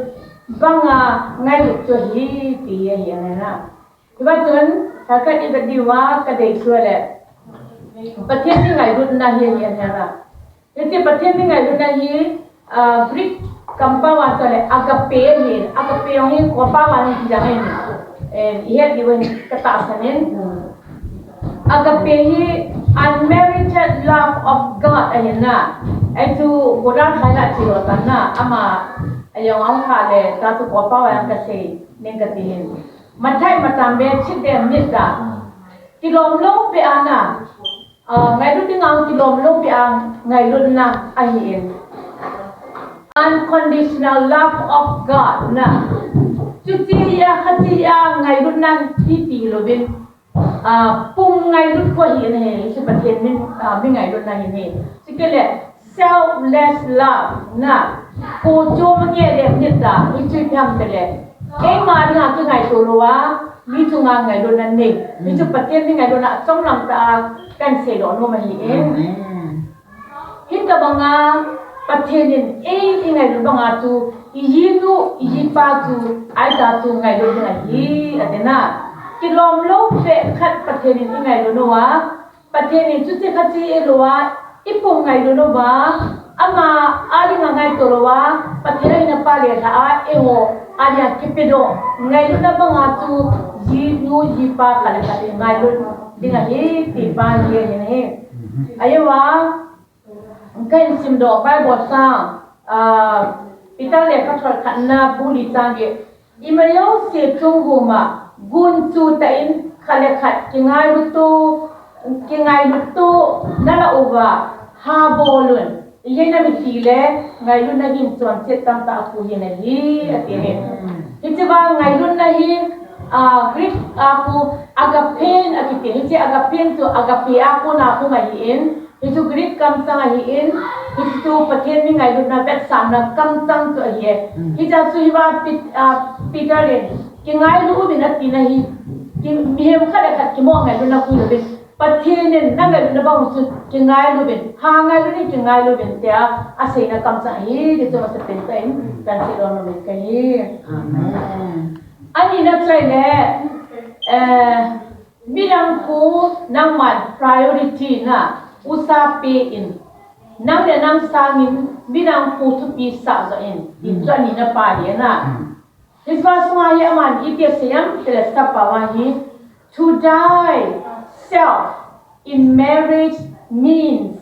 banga ngailut chu ahi, ti ahi na. Hiva chun, khat khat i vet diuva kadei chu le, Pathen mi ngailutna hi ahi na. Hiche Pathen mi ngailutna hi, ah, Greek kampao a chu le agape ahi, agape jong hi Kawlpao a hi jong ahi. Eh, i het diu ahin katahsan in. Agape hi unmerited love of God ahi na. Ahi chu Buddha khai la chi lo tan na, ama ajong a hung kha le, ta chu Kawlpao a jong kasei ning kati hin. Mathai matam be chit dem nit da. Kilom lou peh a na. Ah, ngailut ding a kilom lou peh a ngailutna ahi in. Unconditional love of God na. Chuti a, kati a ngailutna hi ti louvin. Ah, pum ngailut kho hi na hi, hiche Pathen mi, ah, mi ngailutna hi ni. Chukit le, selfless love na. Kho chom nge le nit da, hichu ipi ham tile, eima dinga kingaito louva, mi chunga ngailutna nei. Hichu Pathen mi ngailutna achom lam tah a kahin seidoh nom ahi in. Amen. Hitobanga Pathen in ei, eingailut banga chu, ijinu, ijipa chu, ahi ta chu ngailut ding ahi, ati na. Kilom lou peh khat Pathen in eingailut uva, Pathen in chuti khat chi eilouva, ipum ngailut uva, ama a dinga ngaito louva, Pathen a in a pa le lha a, eiho a dinga kipedoh ngailutna banga chu, jinu, jipa khat le khat in ngailut ding ahi, ti pa hi ahi na hi. Ahi uva, kahin simdoh Bible chang, ah, Peter lekhathot khatna bung li chang get. Ima jouse chung guma gunchu tah in khat le khat kingailuto, kingailuto nalah uva, ha bol un. Ijeh inem itile, ngailutna hin chonset tamtah apuiyin ahi, ati ahi. Hiche vang ngailutna hi, ah, Greek a khu agape in akiti. Hiche agape in chu agape a kona khu ahi in. Hichu Greek kamchang ahi in, hichu Pathen mi ngailutna vetsahna kamchang chu ahi e. Mm. Hiche chu hiva Pet-, ah, Peter in, kingailu uvin atina hi, ki-, mihem khat le khat kimoh ngailutna pui louvin. Pathen in nangailutna bang chu kingailu uvin, ha ngailu uvin, kingailu uvin tia aseina kamchang ahi, ti chu masapen tah in, kahin seidoh nom in kahi. Amen. Anina chu ahile, eh, Midang khu nangman priority na usa pe in, nang le nang sangin midang khu thupi sah joh in, ti chu anina pa hi na. Hiche sunga hi aman iti asei em tile, sappao a hi, to die self in marriage means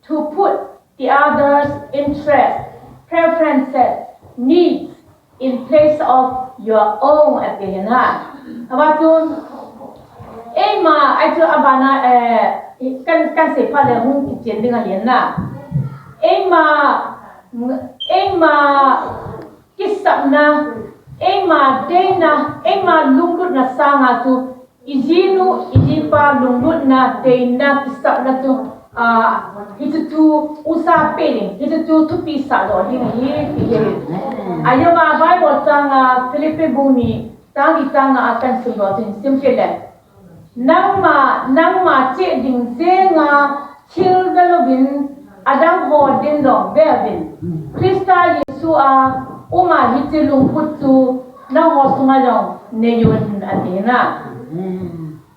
to put the other's interest, preferences, needs in place of your own, ati ahi na. Ahivang chun, eima, ahi chu abana, eh, kan, kan seiphat le hung kichen ding ahi na. Eima, eima kisapna, eima deina, eima lunglutna sanga chu, ijinu, ijipa lunglutna, deina, kisapna chu, ah, hichu chu usa pe ding, hichu chu thupi sah joh ding ahi, ti ahi. Ahivanga Bible changa Philippi bung ni chang li chang nga a kahin simdoh chu hin sim kit le. Nangma, nangma cheh ding jenga thil ve louvin, adang ho din jong ve uvin. Christa Jesu a uma hiche lungput chu nangho sunga jong nei un, ati na.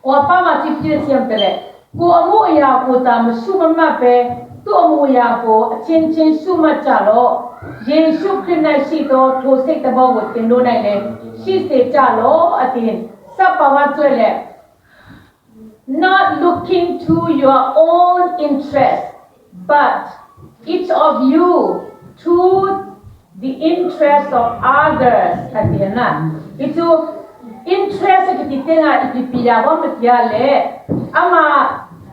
Kawlpao a chu iti asei em tile, Ko amu ya ko ta ma su ma ma pe, tu amu ya ko a chin chin su ma cha lo. Jesu Christ na si to to se ta ba wo tin do nai le, si se cha lo a tin. Sa pa wa choi le, not looking to your own interest, but each of you to the interest of others, a ti na. Hichu interest kiti tenga ipi pi ya wa ma tia le, ama,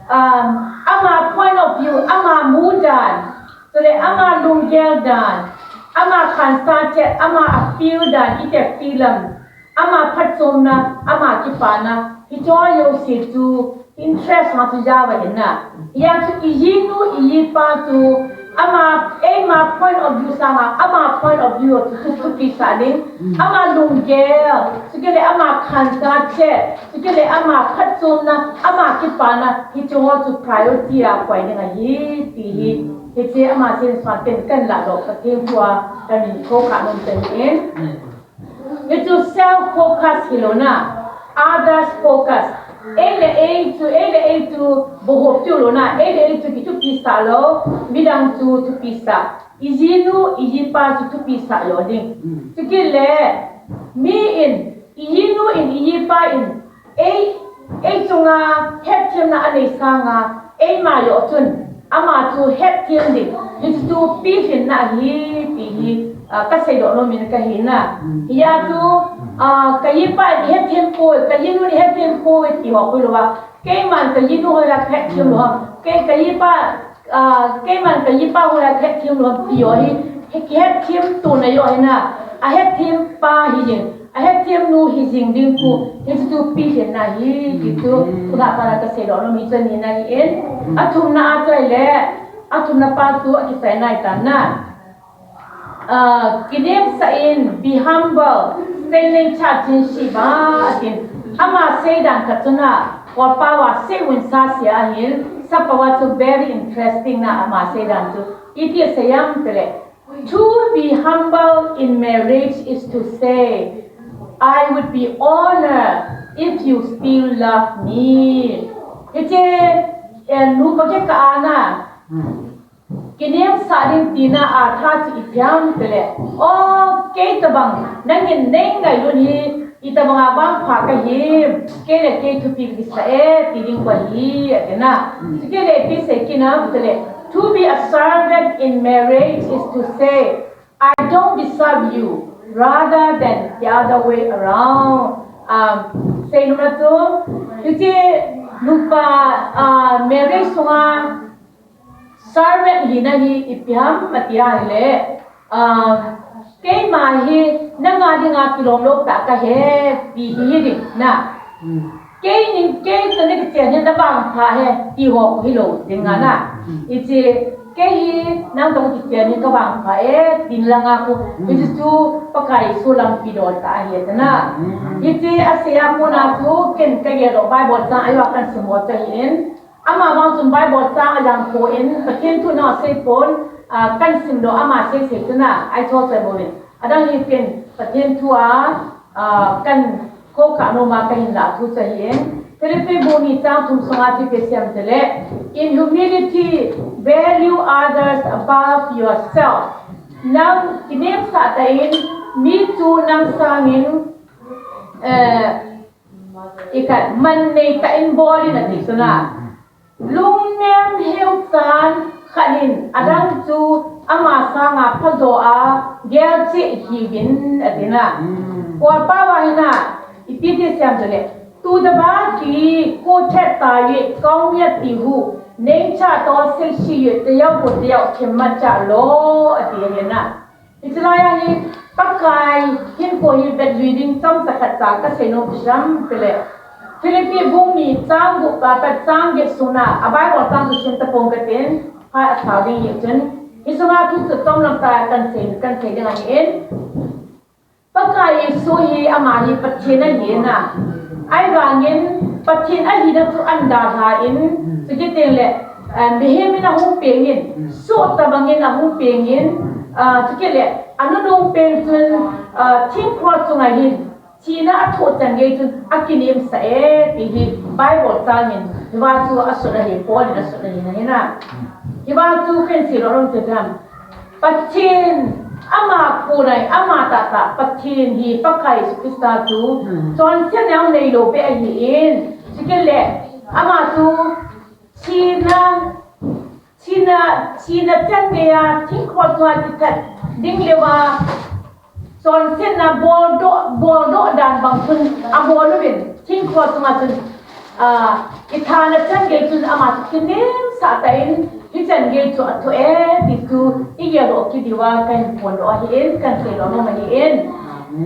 um, ama point of view, ama mu dan, so le ama lunggel dan, ama khansa chet, ama a feel dan, i te feel lam, ama phatchomna, ama kipana, hicho jouse chu interest ha chu ja va hin na. Hia chu i jinu, i jipa chu, ama, eima point of view sanga, ama point of view chu chu thupi sa ding. Ama lunggel, chukit le ama khansa chet, chukit le ama phatchomna, ama kipana, hicho chu priority a koi ding ahi, ti hi. Hiche ama sin swan ten kan la lo ka thim tua, kan in ko ka nom ten in. Hichu self focus hi lo na, others focus. Ei le ei chu, ei le ei chu, bo hop chu lo na, ei le ei chu ki thupi sa lo, midang chu thupi sa. I jinu, i jipa chu thupi sa lo ding. Chukit le, mi in, i jinu in, i jipa in, Ei, ei chunga hetthiamna a nei sanga, eima joh chun, ama chu hetthiam ding, hichu pilhinna ahi, ti hi, ah, ka seidoh nom in ka hi na. Hia chu, ah, ka jipa in hetthiam poi, ka jinu in hetthiam poi, ti ho khu lou a. Keiman ka jinu ho la hetthiam lou ham. Kei ka jipa, ah, keiman ka jipa ho la hetthiam lou ham, ti ho hi, he, hetthiam tuna joh hi na. A hetthiam pa hi jing. A hetthiam nu hi jing ding khu, hichu pilhinna ahi, ti chu, khu na pa na ka seidoh nom hi chu ni na hi in. A thumna a choi le, a thumna pa chu a kisei nai tan na. Ah, kinemsah in, be humble, seilen cha chin si ba, a tin. Ama seidan ka chu na, ko pa wa sei un sa sia ahin, sa pa wa chu very interesting na ama seidan chu. Iti sei am pele. To be humble in marriage is to say, "I would be honored if you still love me." Hiche, eh, nu pa ke ka ana. Kinemsah ding tina a tha chu ipi ham tile. O, kei tabang, nangin nei ngailut hi, Itobang a vangpha kahi, kei le kei thupi kisah e, ti ding koi hi, ati na. Chukit le ipi sei kit nam tile, to be a servant in marriage is to say, "I don't deserve you," rather than the other way around. Um, sei nom na chu, hiche nupa, ah, marriage sunga, Servant hina hi ipi ham ati ahile, ah, keima hi nanga dinga kilom lou tah kahi, ti hi hi ding na. Kei ning, kei toh na kichen hi na vangpha hi, ti ho hi lou ding na. Hiche, kei hi nang toh kichen hi ka vangpha e, ti langa khu, hiche chu Pakai Jesu lampi doh tah ahi na. Hiche asei a kona chu ken kagel doh Bible chang ahiuva kasim ho chu ahin. Ama vang chun Bible chang ajang pon, Pathen thu nasei pon, ah, kasim doh ama seisei chun a, ahi chu sei bou in. Adang hi pen, Pathen thu a, ah, kakhou kha nom a kahin lah thu chu ahin. Philippi bung ni chang thum sunga ipi asei em tile, "In humility, value others above yourself." Nang kinemsah tah in, mi chu nang sangin, eh, Ikhat, man nei tah in bol in ati chu na. Lungnem heuchan khat in adang chu ama sanga phajo a gelcheh hiuvin ati na. Koi pa va hi na, ipi ti asei em tile, "To the body, ကိုယ်ထက်သာ၍ ကောင်းမြတ်သည်ဟု နှိမ့်ချသောစိတ်ရှိ၍ တစ်ယောက်ကိုတစ်ယောက် ထင်မှတ်ကြလော့" ati ahi na. Hiche lai a hi, Pakai hinkho hi vet jui ding chomcha khat cha kasei nom chu ipi ham tile, Philippi bung ni chang gup a pat chang get sunga, a Bible chang chu sim tapong katin, phat asao ding ahi chun, hiche sunga thu chu chomlam tah a kahin sei, kahin sei ding ahin. Pakai Jesu hi ama hi Pathen ahi na. Ahivangin Pathen ahina chu ahin dalha in, chukit teng le, eh, mihem in ahung peng in, soh tobang in ahung peng in, ah, chukit le, anunung peng chun, ah, thing cross chunga hin, Thina a thoh chan gei chun a kinemsah e, ti hi Bible chang in, hiva chu a sut ahi, Paul in a sut ahi na hi na. Hiva chu ken sei lou nom te tam. Pathen ama khonai, ama tahtah Pathen hi Pakai Jesu Christa chu, hmm, chonset neo neilou beh ahi in. Chukit le, ama chu, thina, thina, thina chan gei a, thingkol chunga kithat ding leuva, chonsetna boldoh, boldoh dan bang chun abol uvin, thingkol chunga chun, ah, kithana chan gei chun ama chu kinemsah tah in, hichan gei chu athoh e, ti chu igel doh kit diuva kahin phondoh ahi in, kahin sei lou nom ahi in.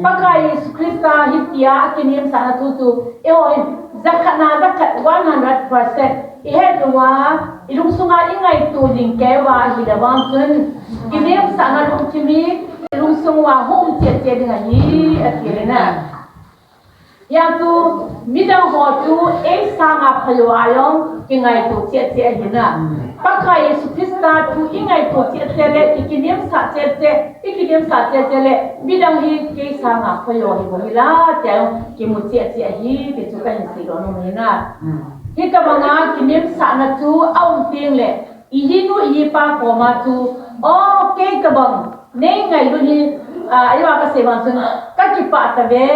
Pakai Jesu Christa hitia akinemsahna thu chu, eiho hin, jakhat na jakhat, one hundred percent. Ihet uva, ilungsunga ingaito ding kei uva ahile vang chun, kinemsahna lungthim hi ilungsung uva hung cheh cheh ding ahi, ati le na. Hia chu, midang ho chu ei sanga phajo a jong kingaito cheh cheh ahi na. Pakai Jesu Christa thu ingaito cheh cheh le, ikinemsah cheh cheh, ikinemsah cheh cheh le, midang hi kei sanga phajo hi bou hi la, tia jong kimu cheh cheh ahi, ti chu kahin sei lou nom ahi na. Hitobanga kinemsahna chu aum teng le, ijinu ijipa koma chu, o, kei tobang nei ngailut hi, ah, ahiva kasei vang chun, kakipah tave,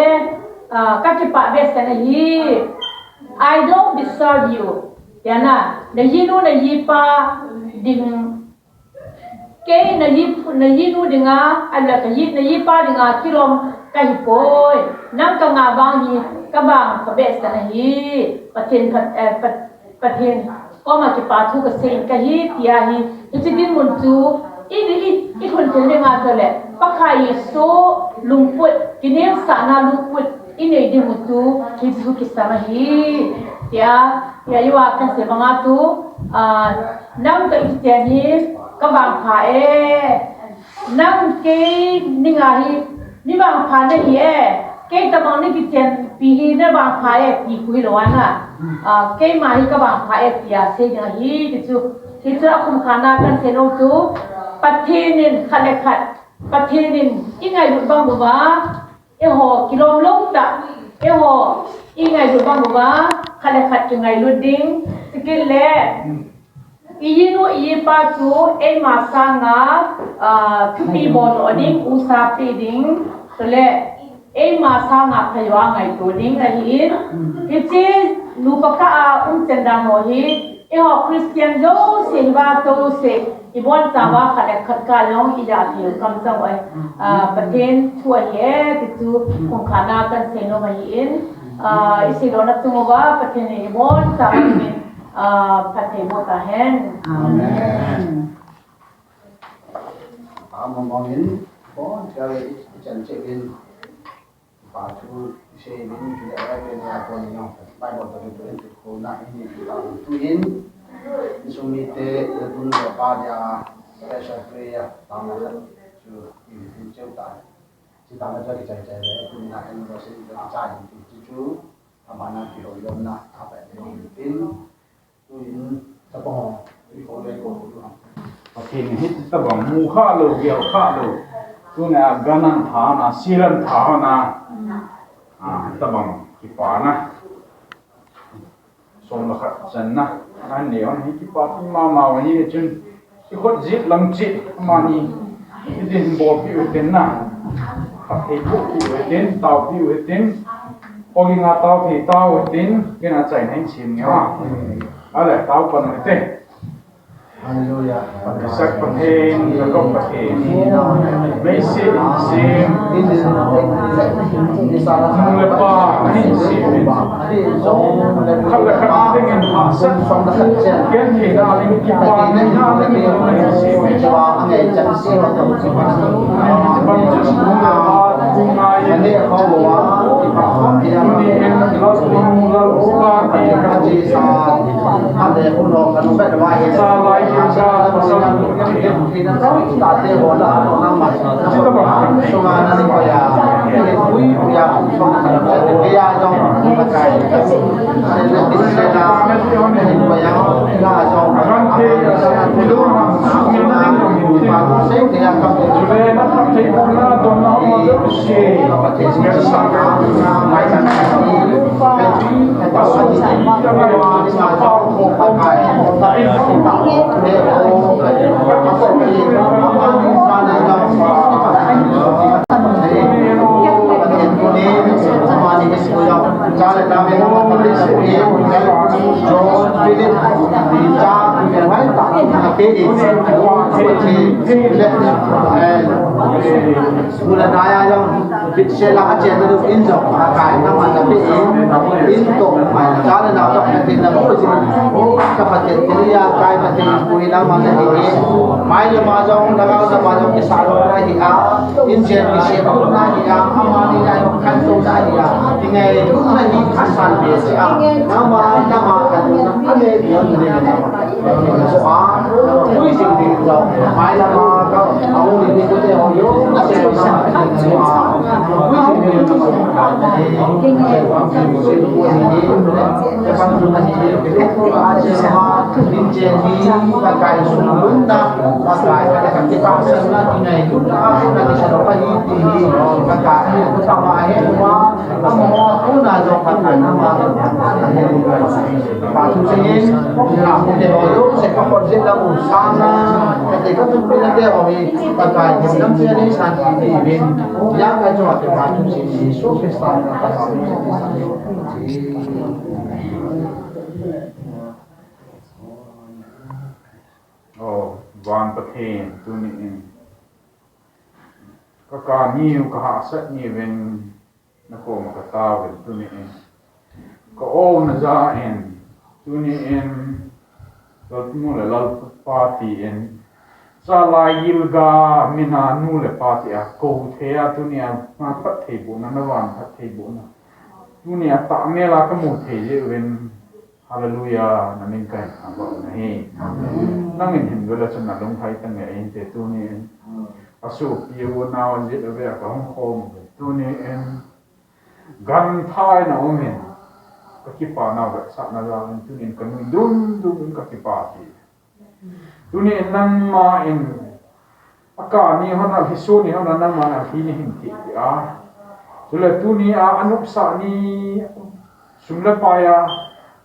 ah, kakipah behseh nahi. I don't deserve you. Tia na, najinu najipa ding, kei naji, najinu dinga, ala kaji, najipa dinga kilom kahipoi. Nang kanga vang hi, kavangpha behseh nahi. Pathen phat, eh, Pat-, Pathen koma kipa thu kasei in kahi, tia hi, hiche dinmun chu, i, i, i, ihung thil dinga chule, Pakai Jesu lungput, kinemsahna lungput, inei dinmun chu, hichu kisam ahi, tia, tia ahiva kasei banga chu, ah, nang toh ichen hi, kavangpha e, nang kei dinga hi, mi vangpha nahi e, kei tobang nei kichenpi hi na vangpha e, ti khu hilou ana. Ah, keima hi kavangpha e, tia sei ding ahi, ti chu. Ti chu akhumkhana kahin sei nom chu, Pathen in khat le khat, Pathen in ingailut bang uva, eiho kilom lou tah, eiho ingailut bang uva, khat le khat kingailut ding, chukit le, ijinu ijipa chu eima sanga, ah, thupi boldoh ding, usapi ding, chule eima sanga phajo a ngaito ding ahi in. Hiche nupa kah a umchan dan ho hi, eiho Christian jouse, hiva jouse, ibonchauva khat le khat kah jong ija thei u kamchang u ahi. Ah, Pathen thu ahi e, ti chu khumkhana kahin sei nom ahi in. Ah, isei lona chung uva Pathen in ibonchauva min Ah, phatthei boh tahen. Amen. Amen. Amen. Bon, kei ichan cheh uvin, pa thu isei uvin, chule Bible a kon in jong, Bible toh kitu in, kikhopna in, kitu in, insung mite, le tun le pa dia, special prayer, tang le khat chu, in, in cheu ta. Chuteng le chu kichai chai le, tun na in, lo sin, kichai in, chu chu, abana kihoulimna, apat in, in, Pathen in hitobang mu khalou, gel khalou. Tuni a gan ahin tha na, sil ahin tha na. Ah, hitobang kipana. Som le khat channa. Ahin nei u hi kipa mama u ahi chun. Ikhut jit lam cheh, amani. Hitin bolpeh u hitin na. Phatthei bohpeh u hitin, taopeh u hitin. Ogin a taothei tao u hitin, kei in achaina hin sem nge a. Ale, tao pan u hite. Hallelujah. Kisak Pathen, Jacob Pathen. Meisel in sem. Nu le pa ahin sem. Khat le khat a dingin hahsat, gentheina ding, kipana ding, John Philip, Peter, Mary, Pathen, Pathen, Mula daya jong, bit sela ka chen na in jong, ka kai na ma na pe in, in to, cha le nao to, na tin na bu jin, ka Pathen, tin ya kai Pathen, pui na ma na hi, mai le ma jong, na ga na ma jong, ki sa lo na hi a, in chen ki se na hi a, ama ni na jong kan to na hi a, ti ngai lu na hi a san be se a, na ma, na ma, na ma, na ma, O, van Pathen, tuni in ka kani u, ka hahsat ni uvin, na koma ka tao uvin tuni in. Ka o na ja in, tuni in, Lalpa nu le Lalpa pa ti in, cha lai gilga mina nu le pa ti a, ko thei a tuni a, na phattheibohna, na van phattheibohna. Tuni a tahmel a ka mu thei jeh uvin, Hallelujah, na min ka hin thangvah u ahi. Nangin hin vela chun na lunglhai tang e, ahin te tuni in. A sopi u nao jit a ve a ka hung khom u ve. Tuni in. Gangthai na um in. Ka kipa nau vetsahna jal in tuni in ka nui dum dum in ka kipa ti. Tuni in nangma in a kani hon a, hisu ni hon a nangma in a hi ni hin ti ti a. Chule tuni a, a nopsa ni sum le pai a,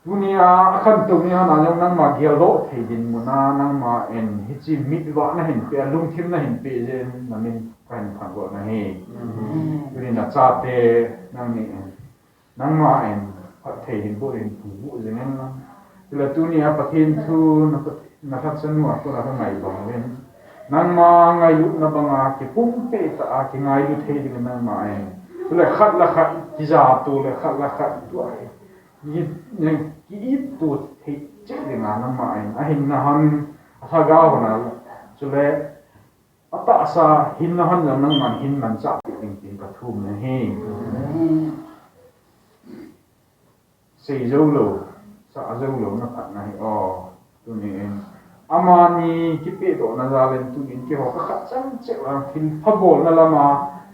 tuni a, a khantou ni hon a jong nangma geldoh thei dinmun a, nangma in hiche mitvah na hin pe a, lungthim na hin pe jeh in na min ka hin thangvah u ahi. Tuni in na chate nangni in Nangma in phatthei hin boh in phungvuh jing in lang. Chule tuni a Pathen thu na, na lhacha nu a kona ka ngai bang uvin. Nangma ngailutna banga kipumpi tah a kingailu thei ding nangma in. Chule khat le khat kijahto le khat le khat tua. Ki, ki itto thei cheh dinga nangma in. Ahin na hon, a lhagao hon a. Chule A tahsa hin na hon jong nangman hin manchah peh ding tin ka thum na hi. Sei jou lou, sah jou lou na phatna hi o. Tuni in. Amani kipehdohna jal in tuni in keiho ka khat chan cheh vang thil pha bolna lama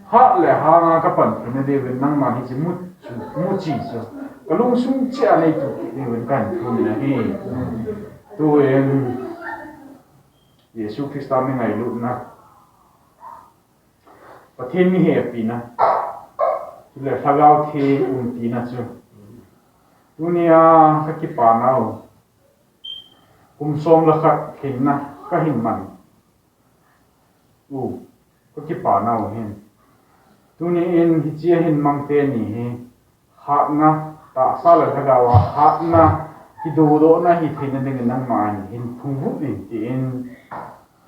hat le hanga ka pan theina diuvin nangman hiche mu chu, muchi chu. Ka lungsung cheh a nei tu kit diuvin kan thum na hi. Tuin. Jesu Christa mi ngailutna, Pathen mi hepina, chule Lhagao Theng umpina chu. Tunia ka kipa nau, kum som le khat lhinna ka hin man u, ka kipa nau hin. Tuni in hichea hin mang teni hi, Hatna, tahsa le lhagao a hatna, kidodohna hi theina dingin nangman hin phungvuh in tin,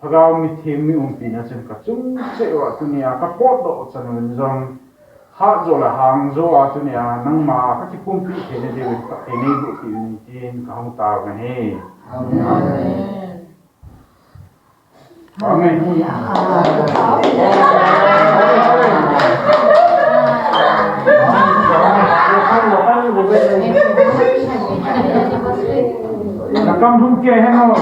Lhagao mi theng mi umpina chun ka chung cheh uva tunia ka potdoh chan uvin jong, hat jo le hang jo a tunia nangma ka kipumpeh theina diuvin ka thei nei buh uvin tin ka hung tao na hi. Amen. Amen. Nakam hung ke heno.